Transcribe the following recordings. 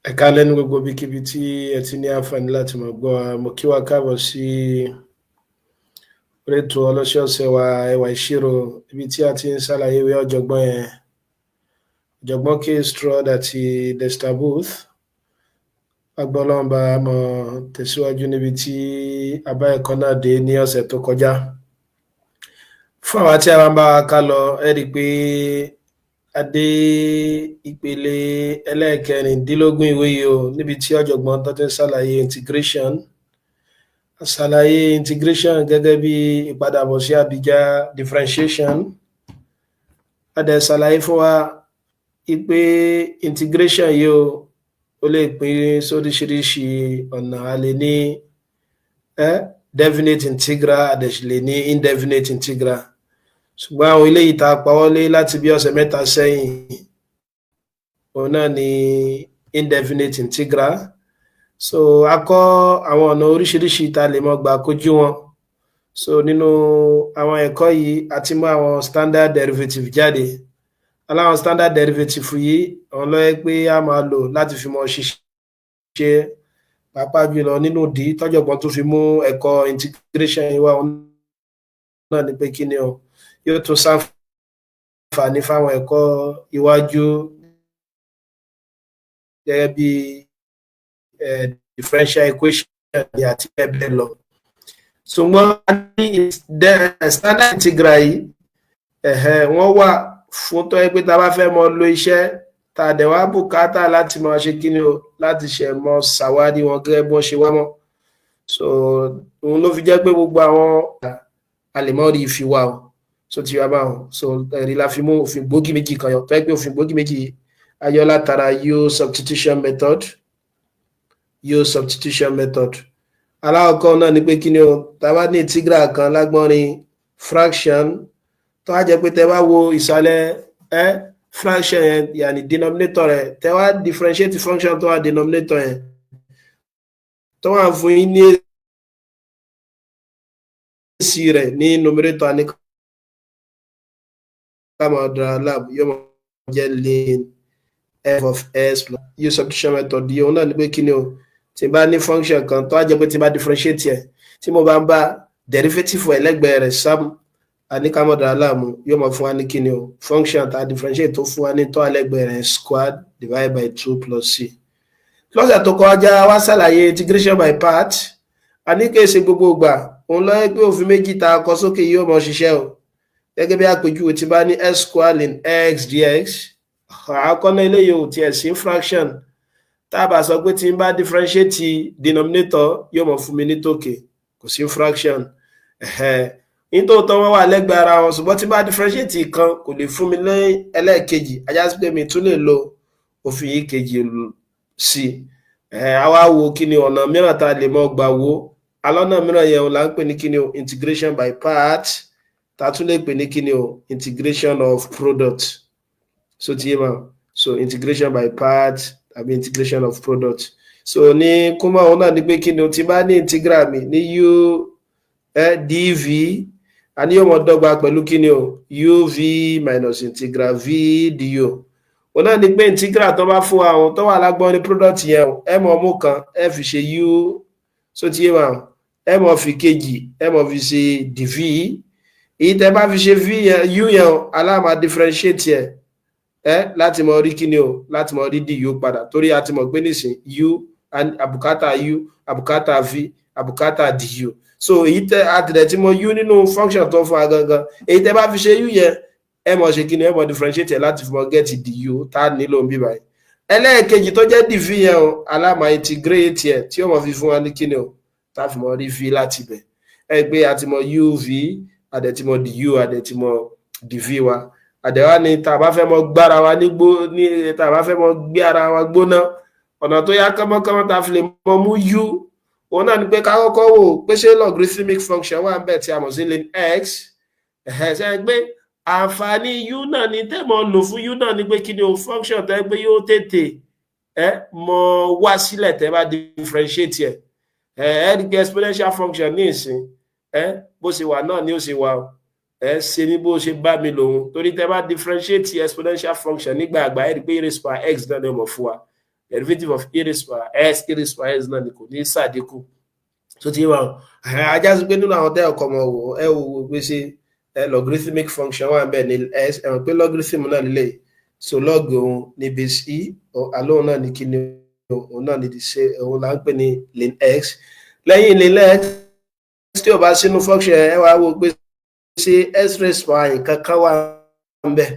Ẹ káalẹ́ ní gbogbo ibikíbi tí ẹ ti ní àǹfààní láti máa gbọ́ wa. Mo kí wa káàbọ̀ sí orí ètò ọlọ́sọ̀ọ̀sẹ̀ wa, Ẹwà Ìṣirò, ibi tí a ti ń ṣàlàyé ìwé ọ̀jọ̀gbọ́n yẹn, ọ̀jọ̀gbọ́n K. Stroud àti Dexter Booth. Agbọ́ Ọlọ́run bá a mọ̀ tẹ̀síwájú níbi tí a bá ẹ̀kọ́ náà dé ní ọ̀sẹ̀ tó kọjá. Fún àwa tí a bá ń bá wa ká lọ, ẹ rí i pé a dé ìpele ẹlẹ́ẹ̀kẹrìndínlógún ìwé yìí o, níbi tí ọ̀jọ̀gbọ́n tó ti ń ṣàlàyé integration. A ṣàlàyé integration gẹ́gẹ́ bí ìpadàbọ̀ sí àbíjá differentiation. A dẹ̀ ṣàlàyé fún wa pé integration yìí o, ó lè pín sóríṣiríṣi ọ̀nà. A lè ní definite integral, a dẹ̀ sì lè ní indefinite integral, ṣùgbọ́n àwọn eléyìí tá a pawọ́lé láti bí ọ̀sẹ̀ 3 sẹ́yìn, òun náà ni indefinite integral. So a kọ́ àwọn ọ̀nà oríṣiríṣi tá a lè mọ gbà kojú wọn. So nínú àwọn ẹ̀kọ́ yìí, a ti mú àwọn standard derivative jáde. Aláwọn standard derivative yìí, òun ló yẹ pé a máa lò láti fi mọ ṣiṣẹ́, pàápàá jùlọ nínú ìdí tọ́jọ̀gbọ́n tó fi mú ẹ̀kọ́ integration yìí wá, òun náà ni pé kí ni o, yóò tún ṣàǹfààní fáwọn ẹ̀kọ́ iwájú gẹ́gẹ́ bí differential equation àti bẹ́ẹ̀ bẹ́ẹ̀ lọ. Ṣùgbọ́n ní standard integral yìí, wọ́n wà fún tó yẹ pé tá a bá fẹ́ mọ lo iṣẹ́ tá a dẹ̀ wá bùkátà láti máa ṣe kí ni o, láti ṣe mọ ṣàwárí wọn gẹ́gẹ́ bí wọ́n ṣe wá mọ́. So òun ló fi jẹ́ pé gbogbo àwọn a lè mọ́ rí fi wá o. So ti wá báwọn, so ẹ̀rí la fi mú òfin gbòógì méjì kan yọ, tó yẹ pé òfin gbòógì méjì ayọ̀ látara u substitution method. U substitution method alákọ̀ọ́kọ́ náà ni pé kí ni o, tá a bá ní integral kan lágbọ́nrin fraction, tó wá jẹ́ pé tẹ́ bá wo ìsàlẹ̀ ẹ fraction yẹn, yàní denominator rẹ̀, tẹ́ wá differentiate function tó wà denominator yẹn, tó wà fún yín ní èsì rẹ̀ ní numerator, ní ká máa dara láàmú, yóò máa jẹ́ ln f of x plus. U substitution method yìí, òun náà ni pé kí ni o, tí n bá ní function kan tó wá jẹ́ pé tí n bá differentiate ẹ̀, tí mo bá ń bá derivative ẹlẹ́gbẹ̀ẹ́ rẹ̀ sam, a ní ká máa dara láàmú, yóò máa fún wa ní kí ni o, function tá a differentiate tó fún wa ní tó ẹlẹ́gbẹ̀ẹ́ rẹ̀ squared divided by two plus c. Lọ́sẹ̀ tó kọjá, wá ṣàlàyé integration by part. A ní kí ṣe gbogbo ìgbà òun ló yẹ pé òfin méjì tá a kọ sókè yóò mọ ṣiṣẹ́ o. Gẹ́gẹ́ bí àpèjúwe, tí bá ní x square ln x dx, àkọ́nà eléyìí ò tiẹ̀ sí fraction. Tá a bá sọ pé tí n bá differentiate denominator, yóò mọ fún mi ní tòkè, kò sí fraction. Nítòótọ́ wọ́n wà lẹ́gbẹ̀ẹ́ ara wọn, ṣùgbọ́n tí n bá differentiate kan, kò lè fún mi ní ẹlẹ́ẹ̀kejì. Ajá sí pé mi tún lè lo òfin yìí kejì sí i. A wá wo kí ni ọ̀nà mìíràn tá a lè mọ gbà wo alọ́nà mìíràn yẹn là ń pè ní kí ni o, integration by part, tá a tún lè pè ní kí ni o, integration of product. So ti yé ma? So integration by part tàbí integration of product. So ní kúmọ̀, òun náà ní pé kí ni o, tí bá ní integral mi ní u dv, a ní yóò mọ dọ́gba pẹ̀lú kí ni o, uv minus integral v du. Òun náà ní pé integral tó bá fún wa, àwọn tó wà lágbọ́n ní product yẹn, ẹ mọ̀ mú kan, ẹ fi ṣe u. So ti yé ma? Ẹ mọ̀ fi kejì, ẹ mọ̀ fi ṣe dv. Èyí tẹ́ bá fi ṣe v yẹn, u yẹn, aláàmà differentiate ẹ láti mọ rí kíni o, láti mọ rí du padà, torí a ti mọ̀ pé nísìn u, àbùkátà u, àbùkátà v, àbùkátà du. So èyí tẹ àtìlẹ tí mo u nínú function tó fún wa gangan, èyí tẹ bá fi ṣe u yẹn, ẹ mọ̀ ṣe kíni, ẹ mọ̀ differentiate ẹ láti fi mọ get du tá a nílò ń bí báyìí. Ẹlẹ́ẹ̀kejì tó jẹ́ dv yẹn o, aláma integrate ẹ tí ó mọ̀ fi fún wa ní kíni o, tá a fi mọ rí v láti bẹ̀. Ẹ pé a ti mọ uv, a dẹ̀ ti mọ du, a dẹ̀ ti mọ dv wa. Àdẹ̀wá ni tá a bá fẹ́ mọ gbára wa ní gbó ní, tá a bá fẹ́ mọ gbé ara wa gbóná, ọ̀nà tó yá kánmọ́kánmọ́ tá a fi lè mọ mú u, òun náà ni pé ká kọ́kọ́ wò pé ṣé logarithmic function wà ń bẹ̀ tí a mọ̀ sí ln x. Ẹ̀hẹ́, ṣe é pé àǹfààní u náà ni tẹ́ mọ lò fún u náà ni pé kí ni o, function tẹ́ pé yóò tètè ẹ mọ wá sílẹ̀ tẹ́ bá differentiate ẹ̀. Ẹ rí pé exponential function ní ìsìn ẹ, bó ṣe wà náà ni ó ṣe wà o. Ẹ ṣe ní bó ṣe bá mi lòun, torí tẹ́ bá differentiate exponential function nígbà àgbà, ẹ rí pé e raised by x náà ni ó mọ̀ fún wa. Derivative of e raised power x, e raised power x náà ni, kò ní ṣàdínkù. Tó ti wà á já sí pé nínú àwọn tẹ́ ọkọ̀ mọ̀ wò, ẹ wò wò pé ṣe logarithmic function wà bẹ́ẹ̀ ní x. Ẹ mọ̀ pé logarithm náà lílẹ̀, so log òun ní base e, àlóhùn náà ní kí ni òun náà ní the same, òun là ń pè ní ln x. Lẹ́yìn ln x, tí ó bá sínú function, ẹ wá wò pé ṣé x raised power nǹkan kan wà ń bẹ̀.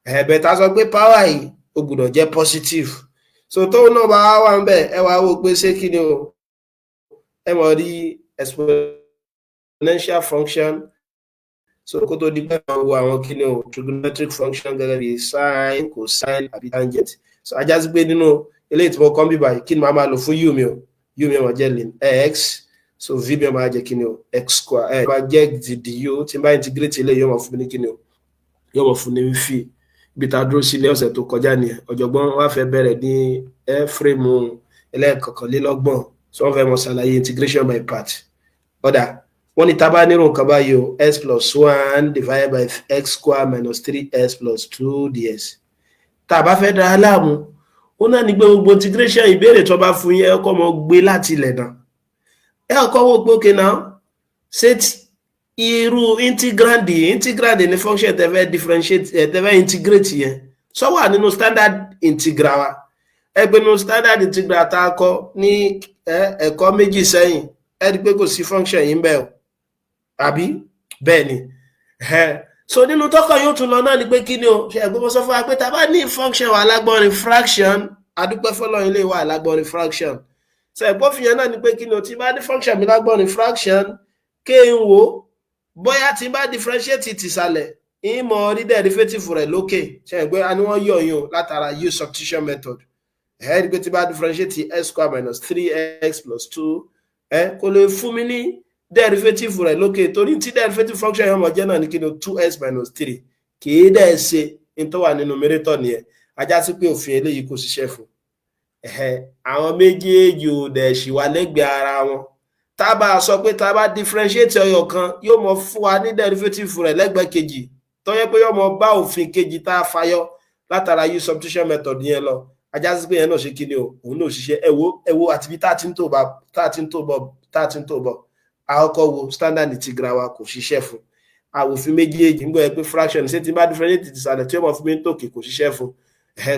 Ẹ̀bẹ̀ tá a sọ pé power yìí, ó gbọ́dọ̀ jẹ́ positive. So tóun náà bá wà ń bẹ̀, ẹ wá wò pé ṣé kí ni o, ẹ mọ̀ rí exponential function. So kó tó di pé àwọn wo àwọn kí ni o, trigonometric function gẹ́gẹ́ bí sine, cosine àbí tangent. So á já sí pé nínú eléyìí tí mo kọ́ ń bí báyìí, kí ni màá máa lò fún u mi o? U mi máa jẹ́ ln x, so v mi máa jẹ́ kí ni o, x square. Ẹ máa jẹ́ di du. Tí n bá integrate eléyìí, yóò máa fún mi ní kí ni o, yóò máa fún ní v. Ibi tá a dúró sí ilé ọ̀sẹ̀ tó kọjá nìyẹn. Ọ̀jọ̀gbọ́n wa fẹ́ bẹ̀rẹ̀ ní ẹ frame ẹlẹ́ẹ̀kọ̀kànlélọ́gbọ̀n, so wọ́n fẹ́ mọ̀ ṣàlàyé integration by part. Ó dáa, wọ́n ní tá bá nírò nǹkan báyìí o, x plus one divided by x square minus three x plus two dx. Tá a bá fẹ́ dá a láàmú, ó náà ní pé gbogbo integration ìbéèrè tó bá fún yín, ẹ kọ́ mọ gbé láti ilẹ̀ náà. Ẹ kọ́ wò pé okay, now, ṣé irú integrand, integrand ní function tẹ́ fẹ́ differentiate, tẹ́ fẹ́ integrate yẹn, sọ wà nínú standard integral wa? Ẹ pé nínú standard integral tá a kọ́ ní ẹ̀kọ́ 2 sẹ́yìn, ẹ rí i pé kò sí function yìí ń bẹ o, àbí bẹ́ẹ̀ ni? So nínú tọkọ yóò tún lọ náà ni pé kí ni o ṣe ẹgbẹ́ mo sọ fún wa pé tá a bá ní function wà lágbọ́nrin fraction, adúpẹ́ fọlọ́run, ilé wa lágbọ́nrin fraction. So ẹ̀gbọ́n fi yẹn náà ni pé kí ni o, tí bá ní function mi lágbọ́nrin fraction, ké n wò bóyá tí bá differentiate tìsàlẹ̀, ìmọ̀ rí derivative rẹ̀ lókè. Ṣe ẹ̀gbẹ́ a ní wọ́n yọ̀ yín o látara u substitution method. Ẹ̀ rí pé tí bá differentiate x square minus three x plus two, ẹ kò lè fún mi ní derivative rẹ̀ lókè, torí tí derivative function yẹn mọ̀ jẹ́ náà ní kí ni, two x minus three. Kì í dẹ̀ ṣe ní tó wà nínú numerator nìyẹn. Á já sí pé òfin eléyìí kò ṣiṣẹ́ fún. Àwọn méjèèjì ò dẹ̀ ṣì wà lẹ́gbẹ̀ẹ́ ara wọn. Tá a bá sọ pé tá a bá differentiate ọyọ kan, yóò mọ fún wa ní derivative rẹ̀ lẹ́gbẹ̀ẹ́ kejì, tó yẹ pé yóò mọ bá òfin kejì tá a fàyọ látara u substitution method yẹn lọ. Á já sí pé yẹn náà ṣe kí ni o, òun náà ṣiṣẹ́. Ẹ wo, ẹ wo àti bí tá a ti ń tó bá tá a ti ń tó bọ̀ tá a ti ń tó bọ̀. Àkọ́kọ́ wo standard integral wa, kò ṣiṣẹ́ fún. Àwòfin méjèèjì ń gbọ́ ẹ pé fraction, ṣé tí n bá differentiate tìsàlẹ̀, tí ó mọ̀ fún mi ń tòkè? Kò ṣiṣẹ́ fún.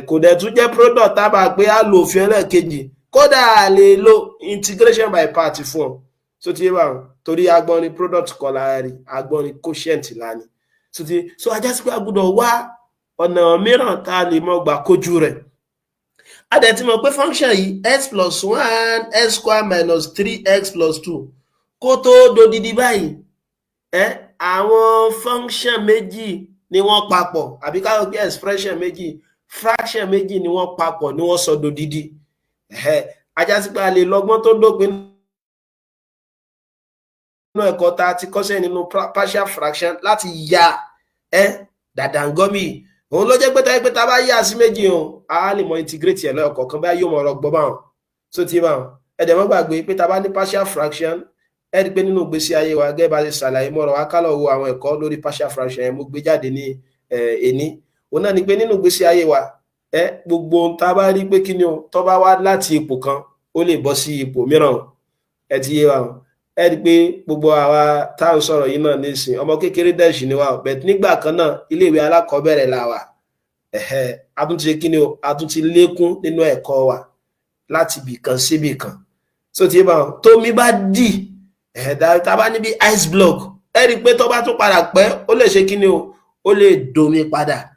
Kò dẹ̀ tún jẹ́ product tá a bá pé á lo òfin ẹlẹ́ẹ̀kejì. Kódà a lè lo integration by part fún ọ. So ti yé báwọn, torí agbọ́n ní product kọ́ la rí, agbọ́n ní quotient la ní. So ti so á já sí pé a gbọ́dọ̀ wá ọ̀nà mìíràn tá a lè mọ̀ gbà kojú rẹ̀. A dẹ̀ ti mọ̀ pé function yìí, x plus one x square minus three x plus two, kó tó dodidi báyìí, ẹ àwọn function méjì ni wọ́n papọ̀, àbí ká lọ pé expression méjì, fraction méjì ni wọ́n papọ̀ ni wọ́n sọ dodidi. Á já sí pé a lè lọ́gbọ́n tó dópin nínú ẹ̀kọ́ tá a ti kọ́sẹ̀ nínú partial fraction láti ya ẹ dàdàngọ́mì. Òun ló jẹ́ pé táyé pé tá a bá yà sí méjì o, a lè mọ integrate ẹ̀ lọ́kọ̀ọ̀kan báyìí, yóò mọ ọ̀rọ̀ gbọ́ báwọn. Tó ti báwọn, ẹ dẹ̀ mọ́ gbàgbé pé tá a bá ní partial fraction, ẹ rí i pé nínú ìgbésí ayé wa, gẹ́gẹ́ bá ṣe ṣàlàyé mọ́rọ̀ wa, ká lọ wo àwọn ẹ̀kọ́ lórí partial fraction yẹn mo gbé jáde ní ení. Òun náà ni pé nínú ìgbésí ayé wa, ẹ gbogbo ohun tá a bá rí pé kí ni o, tó bá wá láti ipò kan, ó lè bọ́ sí ipò mìíràn. Ẹ ti yé wa o. Ẹ rí i pé gbogbo àwa tá à ń sọ̀rọ̀ yìí náà nísìn, ọmọ kékeré dẹ̀ sì ni wa o, bẹ̀t nígbà kan náà, iléèwé alákọ̀ọ́bẹ̀rẹ̀ la wà. A tún ti ṣe kí ni o, a tún ti lékún nínú ẹ̀kọ́ wa láti ibì kan síbì kan. So ti yé bá wọn, tómi bá dì ẹ̀ẹ́dá, tá a bá níbi ice block, ẹ rí i pé tó bá tún padà pẹ́, ó lè ṣe kí ni o, ó lè domi padà.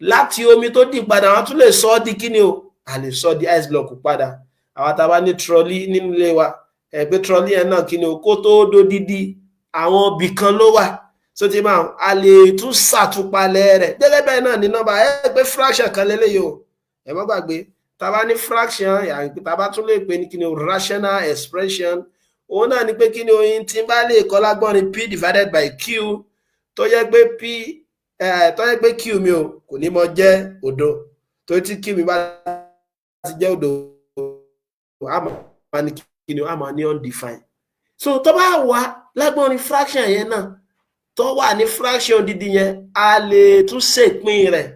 Láti omi tó dì padà, wọ́n tún lè sọ ọ́ di kí ni o, a lè sọ ọ́ di ice block padà. Àwa tá a bá ní trolley nínú ilé wa, ẹ pé trolley yẹn náà, kí ni o, kó tó dodidi, àwọn ibì kan ló wà. So ti máa a lè tún ṣàtúpalẹ̀ rẹ̀ gẹ́gẹ́ bẹ́ẹ̀ náà ní nọ́mbà. Ẹ pé fraction kan lélẹ́yìí o. Ẹ má gbàgbé, tá a bá ní fraction, tá a bá tún lè pè ní kí ni o, rational expression, òun náà ni pé kí ni oyin tí n bá lè kọ́ lágbọ́n ní p divided by q, tó yẹ pé p tó yẹ pé q mi o kò ní mọ jẹ́ òdo, torí tí q mi bá ti jẹ́ òdo, a máa ní kí ni o, a máa ní undefined. So tó bá wà lágbọ́n ní fraction yẹn náà, tó wà ní fraction dídí yẹn, a lè tún ṣèpín rẹ̀.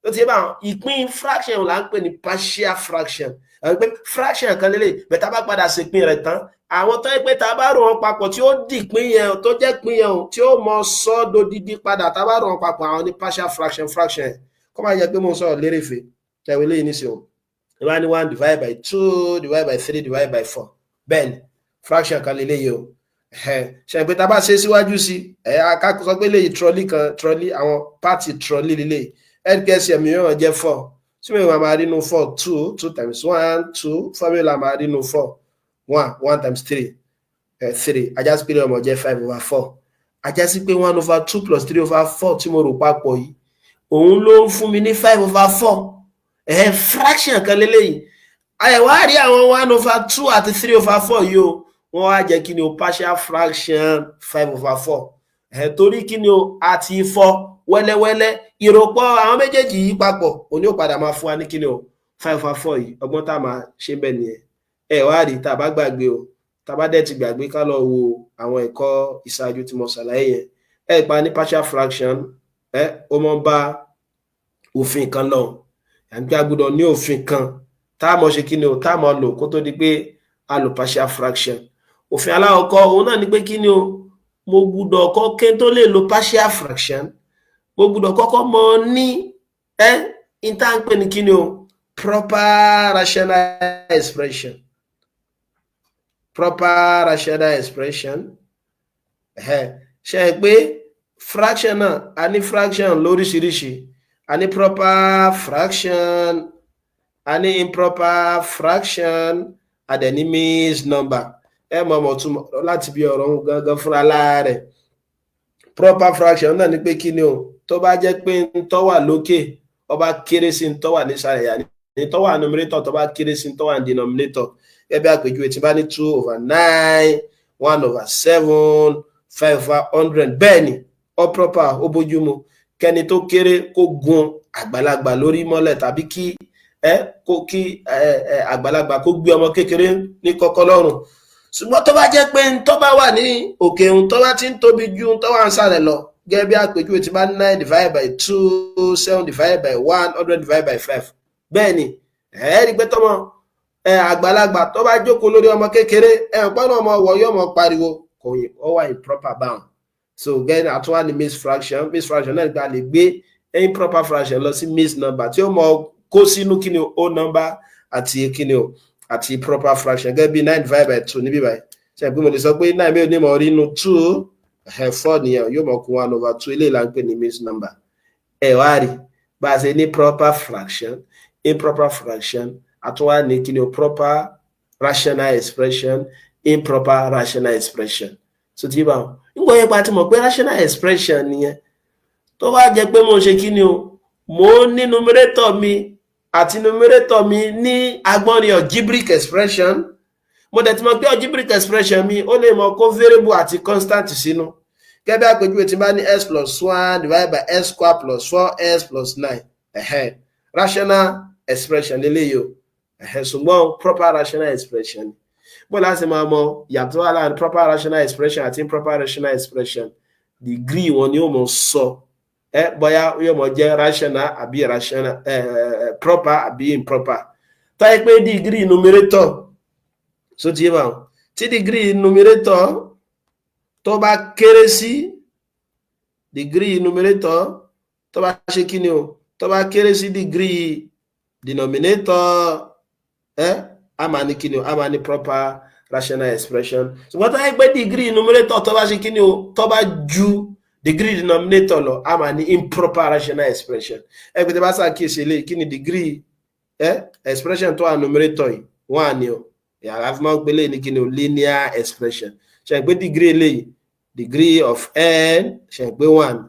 Tó ti bá ìpín fraction là ń pè ní partial fraction. Àwọn pé fraction kan lélẹ̀ bẹ́ẹ̀, tá a bá padà ṣèpín rẹ̀ tán, àwọn tó yẹ pé tá a bá rò wọn papọ̀ tí ó dìpín yẹn, tó jẹ́ pín yẹn o, tí ó mọ sọ dodidi padà, tá a bá rò wọn papọ̀, àwọn ní partial fraction. Kó máa yẹ pé mo sọ̀rọ̀ lérèfé tẹ̀wé léyìn nísìnyí o. Ẹ bá ní one divide by two divide by three divide by four, bẹ́ẹ̀ ni fraction kan lélẹ́yìí o. Ṣe pé tá a bá ṣe síwájú sí ẹ, ká sọ pé léyìí trolley kan, trolley, àwọn part trolley lélẹ́yìí, LCM yóò jẹ́ four. Tí mo máa rí inú four? Two. Two times one, two. Four mi la máa rí inú four? One. One times three, three. Á já sí pé ó máa jẹ́ five over four. Á já sí pé one over two plus three over four tí mo rò papọ̀ yìí, òun ló ń fún mi ní five over four. Fraction kan lélẹ́yìí. Àyẹ̀wò á rí àwọn one over two àti three over four yìí o, wọ́n wá jẹ́ kí ni o? Partial fraction five over four. Torí kí ni o? Àti fọ́ wẹ́lẹ́wẹ́lẹ́, ìròpọ̀ àwọn méjèèjì yìí papọ̀, òní ò padà máa fún wa ní kí ni o? Five over four yìí. Ọgbọ́n tá a máa ṣe bẹ́ẹ̀ nìyẹn. Ẹ wá rí, tá a bá gbàgbé o, tá a bá dẹ̀ ti gbàgbé, ká lọ wo àwọn ẹ̀kọ́ ìṣáájú tí mo ṣàlàyé yẹn. Ẹ pa ní partial fraction, ẹ ó mọ bá òfin kan lọ, àgbẹ̀ a gbọ́dọ̀ ní òfin kan tá a mọ̀ ṣe kí ni o, tá a mọ̀ lò kó tó di pé a lò partial fraction. Òfin alákọ̀ọ́kọ́, òun náà ni pé kí ni o? Mo gbọ́dọ̀ kọ́, kí n tó lè lo partial fraction, mo gbọ́dọ̀ kọ́kọ́ mọ ní ẹ n tá ń pè ní kí ni o? Proper rational expression. Proper rational expression. Ṣe é pé fraction náà, a ní fraction lóríṣiríṣi. A ní proper fraction, a ní improper fraction, a dẹ̀ ní mixed number. Ẹ mọ̀ ọmọ tún láti bí ọ̀rọ̀ gangan fúnra lára rẹ̀. Proper fraction náà ni pé kí ni o? Tó bá jẹ́ pé ń tó wà lókè, ó bá kéré sí ń tó wà nísàlẹ̀, yà ní tó wà numerator tó bá kéré sí ń tó wà ní denominator. Gẹ́gẹ́ bí àpèjúwe, tí bá ní two over nine, one over seven, five over 100, bẹ́ẹ̀ ni ó proper, ó bójú mu kẹ́ni tó kéré kó gun àgbàlagbà lórí mọ́lẹ̀, tàbí kí ẹ kó kí ẹ àgbàlagbà kó gbé ọmọ kékeré ní kọ́kọ́ lọ́rùn. Ṣùgbọ́n tó bá jẹ́ pé ń tó bá wà ní òkè, ń tó bá ti ń tóbi ju ń tó wà ń sàlẹ̀ lọ, gẹ́gẹ́ bí àpèjúwe, tí bá ní nine divided by two, seven divided by 100 divided by five, bẹ́ẹ̀ ni ẹ rí i pé tọmọ ẹ àgbàlagbà tó bá jókòó lórí ọmọ kékeré, ẹ pọ́n ọmọ wọ̀ yóò mọ pariwo, kò ó wà improper bound. So gẹ́gẹ́ àtúwà ní mixed fraction. Mixed fraction náà gba lè gbé improper fraction lọ sí mixed number tí ó mọ kó sínú kí ni o? Whole number àti kí ni o? Àti proper fraction. Gẹ́gẹ́ bí nine divided by two níbí báyìí, ṣe pé mo lè sọ pé nine mi ò ní mọ̀ rí inú two, four nìyẹn, yóò mọ̀ kún one over two. Eléyìí là ń pè ní mixed number. Ẹ wá rí bá a ṣe ní proper fraction, improper fraction, àtúwá ní kí ni o? Proper rational expression, improper rational expression. So tí bá wọn nígbà yẹn pa ti mọ̀ pé rational expression nìyẹn, tó bá jẹ́ pé mo ṣe kí ni o? Mo ní numerator mi àti numerator mi ní agbọ́nrin algebraic expression. Mo dẹ̀ ti mọ̀ pé algebraic expression mi, ó lè mọ kó variable àti constant sínú. Gẹ́gẹ́ bí àpèjúwe, tí n bá ní x plus one divided by x square plus four x plus nine, rational expression lélẹ́yìí o, ṣùgbọ́n proper rational expression, bó láti máa mọ yàtọ̀ wà láàrin proper rational expression àti improper rational expression? Degree wọn ni ó mọ sọ ẹ bóyá yóò mọ jẹ́ rational àbí irrational, proper àbí improper. Táyé pé degree numerator, so ti yé báwọn, tí degree numerator tó bá kéré sí degree numerator, tó bá ṣe kí ni o? Tó bá kéré sí degree denominator, ẹ a máa ní kí ni o? A máa ní proper rational expression. Ṣùgbọ́n tó yẹ pé degree numerator tó bá ṣe kí ni o? Tó bá ju degree denominator lọ, a máa ní improper rational expression. Ẹ pé tí bá ṣàkíyèsí eléyìí, kí ni degree ẹ expression tó wà numerator yìí? One ni o. Yàrá fi máa ń pè ní kí ni o? Linear expression. Ṣe pé degree eléyìí, degree of n, ṣe pé one.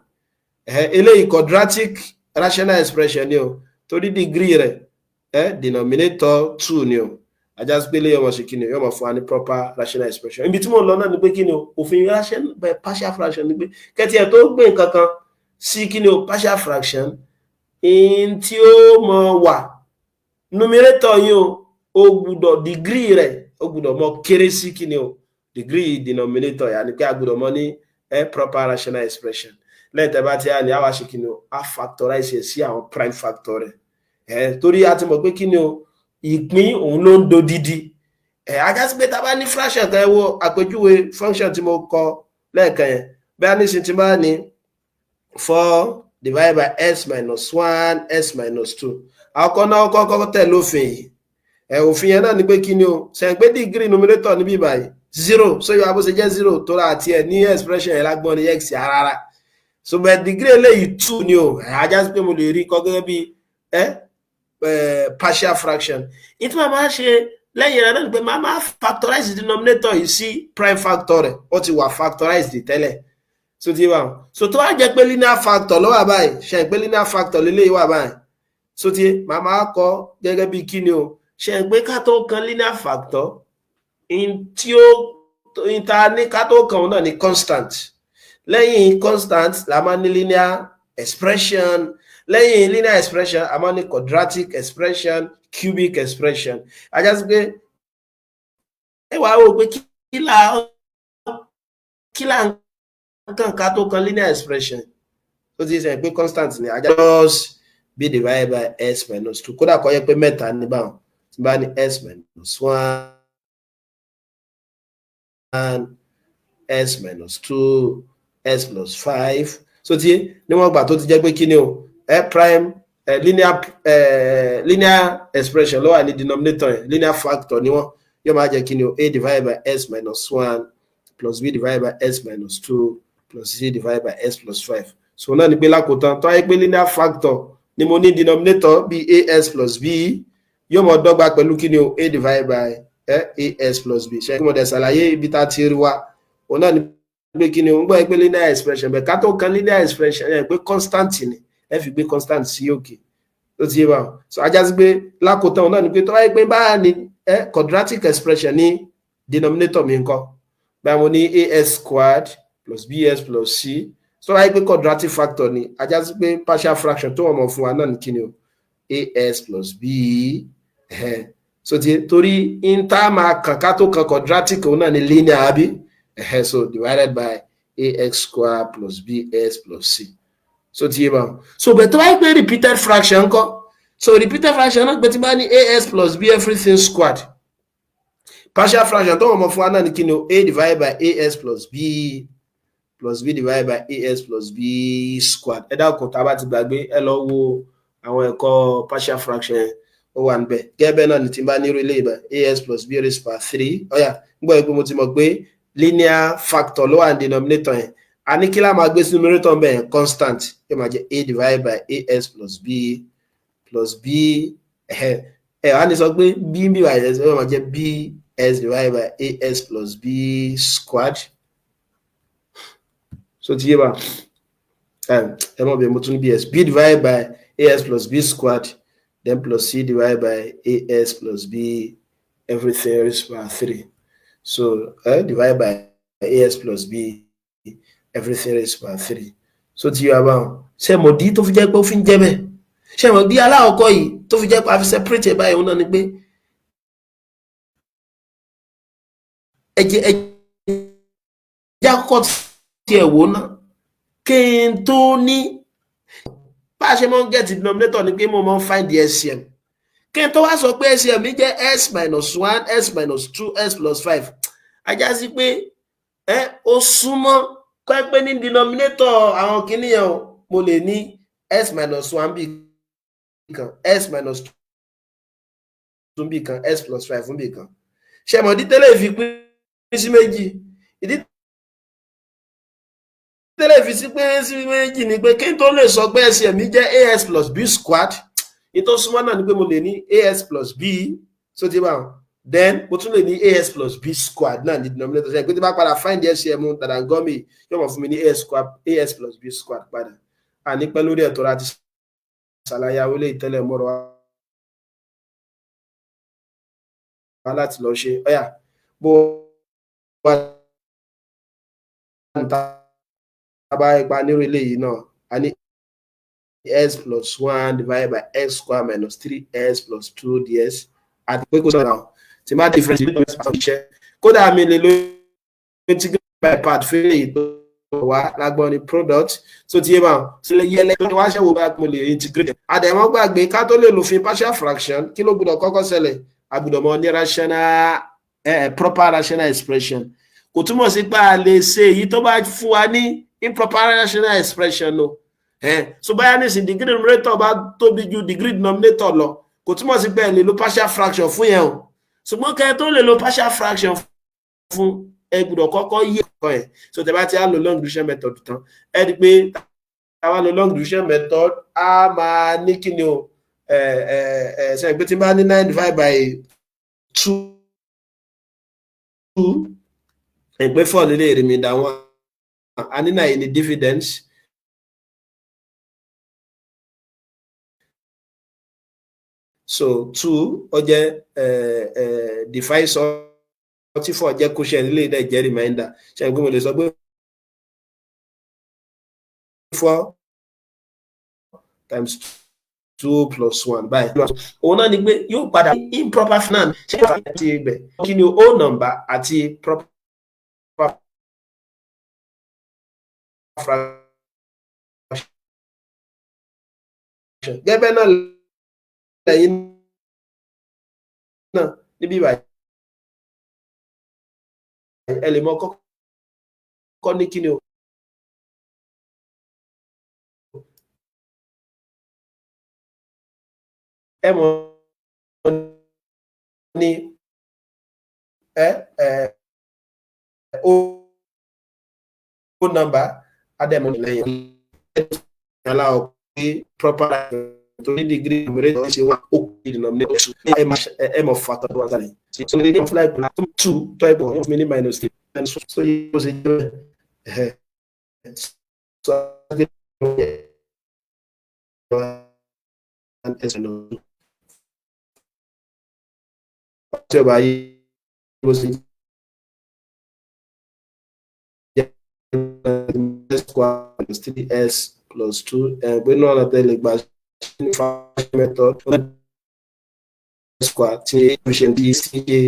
Eléyìí quadratic rational expression ni o, torí degree rẹ̀ denominator two ni o. Á já sí pé eléyìí ọmọ ṣe kí ni? Yóò máa fún wa ní proper rational expression. Ibi tí mo lọ náà ni pé kí ni o? Òfin rational by partial fraction ni pé kẹ́tì ẹ̀ tó gbé nǹkan kan sí kí ni o? Partial fraction in tí ó mọ wà numerator yìí o, ó gbúdọ̀ degree rẹ̀ ó gbúdọ̀ mọ kéré sí kí ni o? Degree denominator. Yà ni pé a gbúdọ̀ mọ ní proper rational expression. Lẹ́yìn tẹ́ bá ti á ní, àwa ṣe kí ni o? Á factorize ẹ̀ sí àwọn prime factor rẹ̀ ẹ̀, torí a ti mọ̀ pé kí ni o, ìpín òun ló ń dodidi ẹ̀. Á já sí pé tá a bá ní fraction kan, ẹ wo àpèjúwe function tí mo kọ lẹ́ẹ̀kan yẹn. Bẹ́ẹ̀ ní sin tí bá ní 4 divided by x minus 1 x minus 2, àkọ́kọ́ náà, kọ́kọ́ tẹ̀ lófin yìí ẹ̀. Òfin yẹn náà ni pé kí ni o? Sẹ́yìn pé degree numerator níbí báyìí 0, so yóò bó ṣe jẹ́ 0 tó rà àti ẹ̀ ní expression yẹn lágbọ́n ní x rárá. So bẹ́ẹ̀ degree eléyìí 2 ni o. Á já sí pé mo lè rí kọ́ gẹ́gẹ́ bí ẹ partial fraction. Ìtí màá máa ṣe lẹ́yìn rẹ̀ náà ni pé màá máa factorize denominator yìí sí prime factor rẹ̀. Ó ti wà factorized tẹ́lẹ̀, so ti wà. So tó wá jẹ́ pé linear factor ló wà báyìí, ṣe pé linear factor lélẹ́yìí wà báyìí, so ti màá máa kọ gẹ́gẹ́ bí kí ni o? Ṣe pé ká tó kan linear factor in tí ó in ta ní ká tó kan òun náà ní constant. Lẹ́yìn constant la máa ní linear expression. Lẹ́yìn linear expression, a máa ní quadratic expression, cubic expression. Á já sí pé ẹ wàá wò pé kí là ń kàn ká tó kan linear expression tó ti sẹ́yìn pé constant ni á já plus b divided by x minus two. Kódà kó yẹ pé mẹ́ta ní báwọn, tí bá ní x minus one, x minus two, x plus five, so ti níwọ̀n gbà tó ti jẹ́ pé kí ni o, ẹ prime ẹ linear expression ló wà ní denominator yẹn, linear factor ni wọ́n yóò máa jẹ́ kí ni o? A divided by x minus one plus b divided by x minus two plus c divided by x plus five. So náà ni pé lákòótán, tó wáyé pé linear factor ni mo ní denominator bí, ax plus b yóò mọ dọ́gba pẹ̀lú kí ni o? A divided by ax plus b. Ṣe kí mo dẹ̀ ṣàlàyé ibi tá a ti rí wa? Òun náà ni pé kí ni o? Ń gbọ́ pé linear expression bẹ́ẹ̀, ká tó kan linear expression ẹ̀ pé constant ni, ẹ fi gbé constant sí òkè tó ti yé báwọn. So á já sí pé lákòótán, òun náà ni pé tó wáyé pé báyà ni quadratic expression ní denominator mi ńkọ́? Báyà mo ní ax squared plus bx plus c, so wáyé pé quadratic factor ni, á já sí pé partial fraction tó wọ́n mọ̀ fún wa náà ní kí ni o? Ax plus b. So ti torí inter máa kàn ká tó kan quadratic, òun náà ni linear, àbí? So divided by ax square plus bx plus c. So ti yé báwọn. So bẹ̀ tó wáyé pé repeated fraction ńkọ́? So repeated fraction náà pé tí bá ní ax plus b everything squared, partial fraction tó wọ́n mọ̀ fún wa náà ní kí ni o? A divided by ax plus b plus b divided by ax plus b squared. Ẹ dákun, tá a bá ti gbàgbé, ẹ lọ wo àwọn ẹ̀kọ́ partial fraction, ó wà níbẹ̀. Gẹ́gẹ́ bẹ́ẹ̀ náà ní tí n bá nírú ilé ìbá ax plus b raised by three. Ọ̀yà nígbà pé mo ti mọ̀ pé linear factor ló wà ní denominator yẹn, a ní kí lá máa gbé sí numerator bẹ́ẹ̀ yẹn? Constant. Yóò máa jẹ́ a divided by ax plus b plus b. Ẹ ẹ wá ní sọ pé b ń bí wà yẹn, yóò máa jẹ́ b x divided by ax plus b squared. So ti yé wa? Ẹ mọ̀ bí mo tún ní bs, b divided by ax plus b squared, then plus c divided by ax plus b everything raised by three. So divided by ax plus b everything raised by three. So ti yé wa báwọn? Ṣé mo dí tó fi jẹ́ pé ó fi ń jẹ́ bẹ́ẹ̀? Ṣé mo dí aláwọ̀kọ́ yìí tó fi jẹ́ pé a fi separate ẹ̀ báyìí? Òun náà ni pé ẹ jẹ́ àkọ́kọ́ tiẹ̀ wò ná kí n tó ní bá a ṣe máa ń get denominator ni pé mo máa ń find the LCM. Kí n tó wá sọ pé LCM mi jẹ́ x minus one, x minus two, x plus five, á já sí pé ẹ ó súnmọ́ kọ́ ẹ pé ní denominator àwọn kìíní yẹn o, mo lè ní x minus one bí kan, x minus two bí kan, x plus five bí kan. Ṣe mọ̀ ìdí tẹ́lẹ̀ fi pín sí méjì? Ìdí tẹ́lẹ̀ fi sí pín sí méjì ni pé kí n tó lè sọ pé LCM mi jẹ́ ax plus b squared, ní tó súnmọ́ náà ni pé mo lè ní ax plus b, so ti bá wọn, then mo tún lè ní ax plus b squared náà ní denominator. Ṣe pé tí bá padà find the LCM dàdàngọ́mì, yóò mọ̀ fún mi ní ax squared, ax plus b squared padà. Àní pẹ́ lórí ẹ̀tọ́ láti ṣàlàyé àwọn eléyìí tẹ́lẹ̀ mọ́rọ̀ wá láti lọ ṣe. Ọ̀yà bó wà ní tá bá ipa nírú eléyìí náà, a ní x plus one divided by x square minus three x plus two dx, àti pé kò sọ̀rọ̀ tí má difference iṣẹ́. Kódà mi lè lo integral by part fún èyí tó Wá lágbọ́n ní product tó ti yé bá wọn sílẹ̀ yẹlẹ tó ní wá ṣẹ̀wò bá mo lè integrate. Àdẹ̀mọ́ gbàgbé, ká tó lè lòfin partial fraction, kí ló gbọ́dọ̀ kọ́kọ́ ṣẹlẹ̀? A gbọ́dọ̀ mọ ní rational proper rational expression. Kò túmọ̀ sí pé a lè ṣe èyí tó bá fún wa ní improper rational expression o. So báyà ní sìn, degree numerator bá tóbi ju degree denominator lọ, kò túmọ̀ sí pé ẹ lè lo partial fraction fún yẹn o. Ṣùgbọ́n kẹ́ ẹ tó lè lo partial fraction fún, ẹ gbọ́dọ̀ kọ́kọ́ yí ẹ̀kọ́ yẹn. So tẹ́ bá ti á lo long division method tán, ẹ rí i pé tá a bá lo long division method, á máa ní kí ni o? Ẹ ẹ ẹ ṣe pé tí n bá ní nine divided by two, ẹ pé four lè remainder one, a ní nine ní dividends. So two ó jẹ́ divisor, tí four jẹ́ quotient, ilé ìdá jẹ́ remainder. Ṣe pé mo lè sọ pé four times two plus one báyìí? Òun náà ni pé yóò padà improper finance ṣé yóò ti gbẹ kí ni whole number àti proper fraction. Gẹ́gẹ́ náà lẹ́yìn náà níbí báyìí, ẹ lè mọ kọ́kọ́ ní kí ni o? Ẹ mọ̀ ní ẹ ẹ whole number adẹ́mọ̀ lẹ́yìn aláwọ̀ pé proper tó ní degree numerator ṣe wá, ó kú denominator ẹ mọ̀ factor tó wà sálẹ̀. So ní fúláì two tó ẹ̀ bọ̀ wọ́n fún mi ní minus three, so yóò ṣe jẹ́ ẹ̀ so tí ó bá yí bó ṣe jẹ́ square minus three s plus two ẹ̀ pé náà ọ̀nà tẹ́lẹ̀ gba method square tí ó ṣe bí sí ṣe.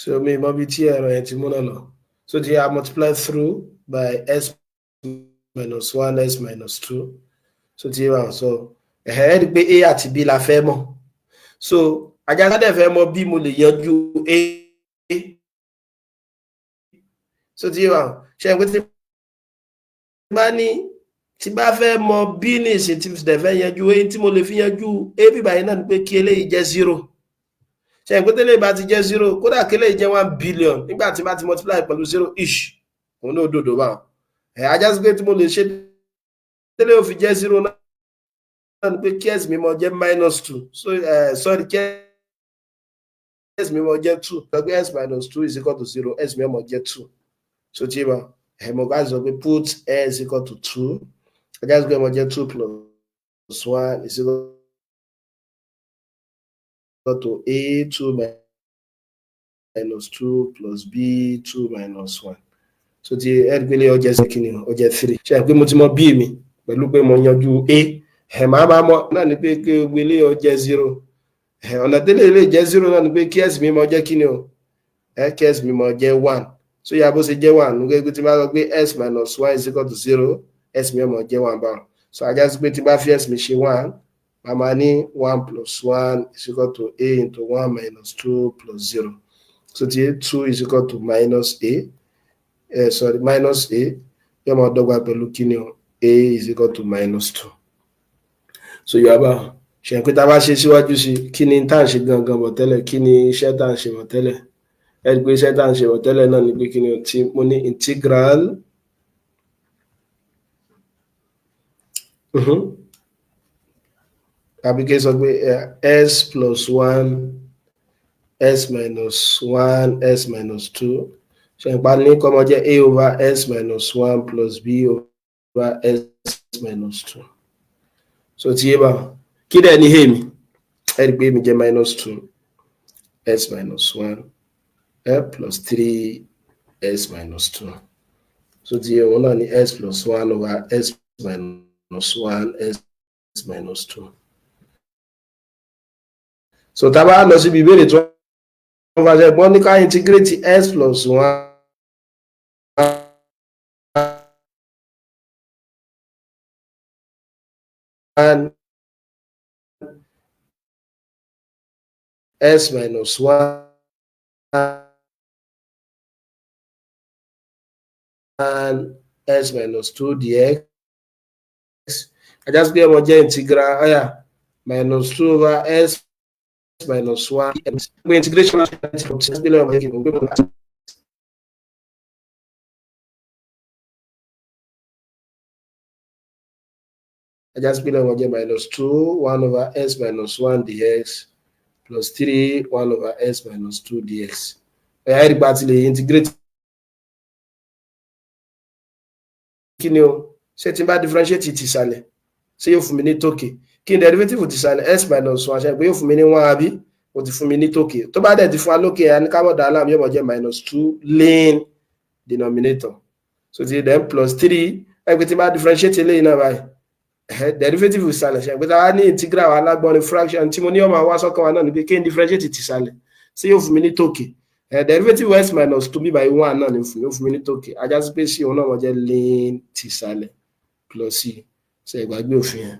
So mi mọ bí tí ẹ̀rọ yẹn ti múná lọ. So ti a multiply through by s minus one, s minus two. So ti wà, so ẹ̀hẹ́ ẹ́ rí i pé a àti b la fẹ́ mọ̀. So ajá dẹ̀ fẹ́ mọ̀ bí mo lè yanjú a. So ti wà, ṣe é pé tí bá ní tí bá fẹ́ mọ̀ b ní ìsìn tí dẹ̀ fẹ́ yanjú a, tí mo lè fi yanjú a bíbáyìí náà ni pé kí eléyìí jẹ́ zero. Ṣe é pé tẹ́lẹ̀ bá ti jẹ́ zero, kódà kí eléyìí jẹ́ 1 billion, nígbà tí bá ti multiply pẹ̀lú zero ish, òun náà dòdò báwọn ẹ̀. Ajá sí pé tí mo lè ṣe tẹ́lẹ̀ ó fi jẹ́ zero náà ni pé kí s mi mọ jẹ́ minus two. So sorry, kí s mi mọ jẹ́ two. Sọ pé s minus two is equal to zero, s mi mọ jẹ́ two. So tí ma ẹ̀ mo bá sọ pé put s equal to two, ajá sí pé mo jẹ́ two plus one is equal to a two minus two plus b two minus one. So ti ẹ rí pé lè ọjọ́ sí kíni, ó jẹ́ three. Ṣe é pé mo ti mọ b mi pẹ̀lú pé mo yanjú a? Ẹ̀ máa máa mọ náà ni pé kí gbogbo ilé ó jẹ́ zero. Ẹ̀ ọ̀nà tẹ́lẹ̀ lè jẹ́ zero náà ni pé kí s mi mọ jẹ́ kíni o, ẹ̀ kí s mi mọ jẹ́ one. So yà, bó ṣe jẹ́ one nígbà tí bá sọ pé s minus one is equal to zero, s mi mọ jẹ́ one báwọn. So ajá sí pé tí bá fi s mi ṣe one, màá máa ní one plus one is equal to a into one minus two plus zero. So ti two is equal to minus a, sorry, minus a yóò máa dọ́gba pẹ̀lú kíni o, a is equal to minus two. So yóò bá ṣe pé tá a bá ṣe síwájú sí, kí ni tá à ń ṣe gangan bọ̀ tẹ́lẹ̀? Kí ni iṣẹ́ tá à ń ṣe bọ̀ tẹ́lẹ̀? Ẹ rí i pé iṣẹ́ tá à ń ṣe bọ̀ tẹ́lẹ̀ náà ni pé kí ni o, tí mo ní integral àbí kí n sọ pé s plus one, s minus one, s minus two. Ṣe ìpa ní kọ́mọ jẹ́ a over s minus one plus b over s minus two. So ti yé bá, kí dẹ̀ ní a mi? Ẹ rí i pé mi jẹ́ minus two s minus one plus three s minus two. So ti yé, òun náà ní s plus one over s minus one, s minus two. So tá a bá lọ síbi ìbéèrè tí wọ́n bá ṣe gbọ́n ní ká integrate s plus one and s minus one and s minus two dx, ajá sí pé ọmọ jẹ́ integral ọ̀yà minus two over s minus one, pé integration ọmọ jẹ́ kí n gbé mọ́ ajá sí pé ọmọ jẹ́ minus two one over s minus one dx plus three one over s minus two dx. Ẹ̀yà ẹ̀rí pa ti lè integrate kí ni o? Ṣé tí n bá differentiate ti ìsàlẹ̀, ṣé yóò fún mi ní tókè? Kí ni derivative ti ìsàlẹ̀? S minus one, ṣe pé yóò fún mi ní one, àbí? Ó ti fún mi ní tókè. Tó bá dẹ̀ ti fún wa lókè, ẹ̀ ní ká mọ̀ dáa láàmú, yóò mọ̀ jẹ́ minus two ln denominator. So ti then plus three, ẹ̀ pé tí n bá differentiate eléyìí náà báyìí, derivative ìsàlẹ̀, ṣe pé tá a ní integral wa alágbọ́n ní fraction tí mo ní ọmọ wa sọ́kàn wa náà ni pé kí n differentiate ti ìsàlẹ̀, ṣé yóò fún mi ní tókè? Derivative s minus two bí by one náà ni fún mi, ó fún mi ní tókè. Ajá sí pé sí òun náà wọ́n jẹ́ ln ti ìsàlẹ̀ plus c. Ṣe ìgbàgbé òfin yẹn,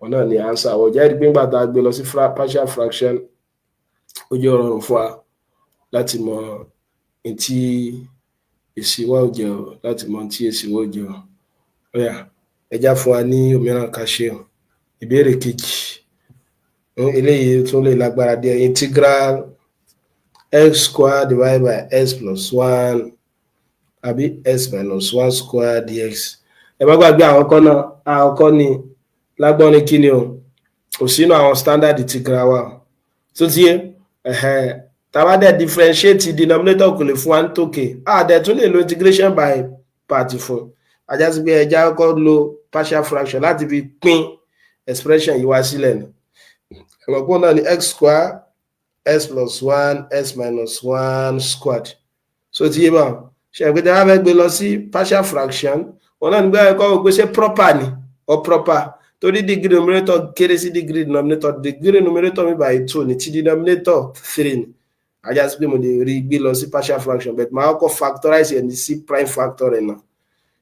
wọn náà ní answer. Àwọn jẹ́ pé ńgbà tá a gbé lọ sí partial fraction, ó jẹ́ rọrùn fún wa láti mọ ntí èsì wa ó jẹ́ o, láti mọ ntí èsì wa ó jẹ́ o. Ó yá, ẹ já fún wa ní òmíràn ká ṣe o. Ìbéèrè kejì eléyìí tún lè lágbára díẹ̀: integral x square divided by x plus one, àbí x minus one square dx. Ẹ má gbàgbé àwọn kan náà. Àkọ́kọ́ ni lágbọ́n ní kíni o, kò sínú àwọn standard integral wa tó ti yé. Tá bá dẹ̀ differentiate denominator, kò lè fún wa ní tókè. A dẹ̀ tún lè lo integration by part fún. Á já sí pé ẹ jẹ́ á kọ́kọ́ lo partial fraction láti fi pín expression yìí wá sílẹ̀ ni. Ẹ̀mọ̀ pọ̀ náà ni x square x plus one x minus one squared. So ti yé báwọn ṣe é pé tí a bá fẹ́ gbé lọ sí partial fraction, wọn náà nígbà kọ́ wò pé ṣé proper ni or proper, torí degree numerator kéré sí degree denominator. Degree numerator mi by two ní, tí denominator three ni. Á já sí pé mo lè rí gbé lọ sí partial fraction, but màá kọ́kọ́ factorize ẹ̀ ní sí prime factor rẹ̀ náà.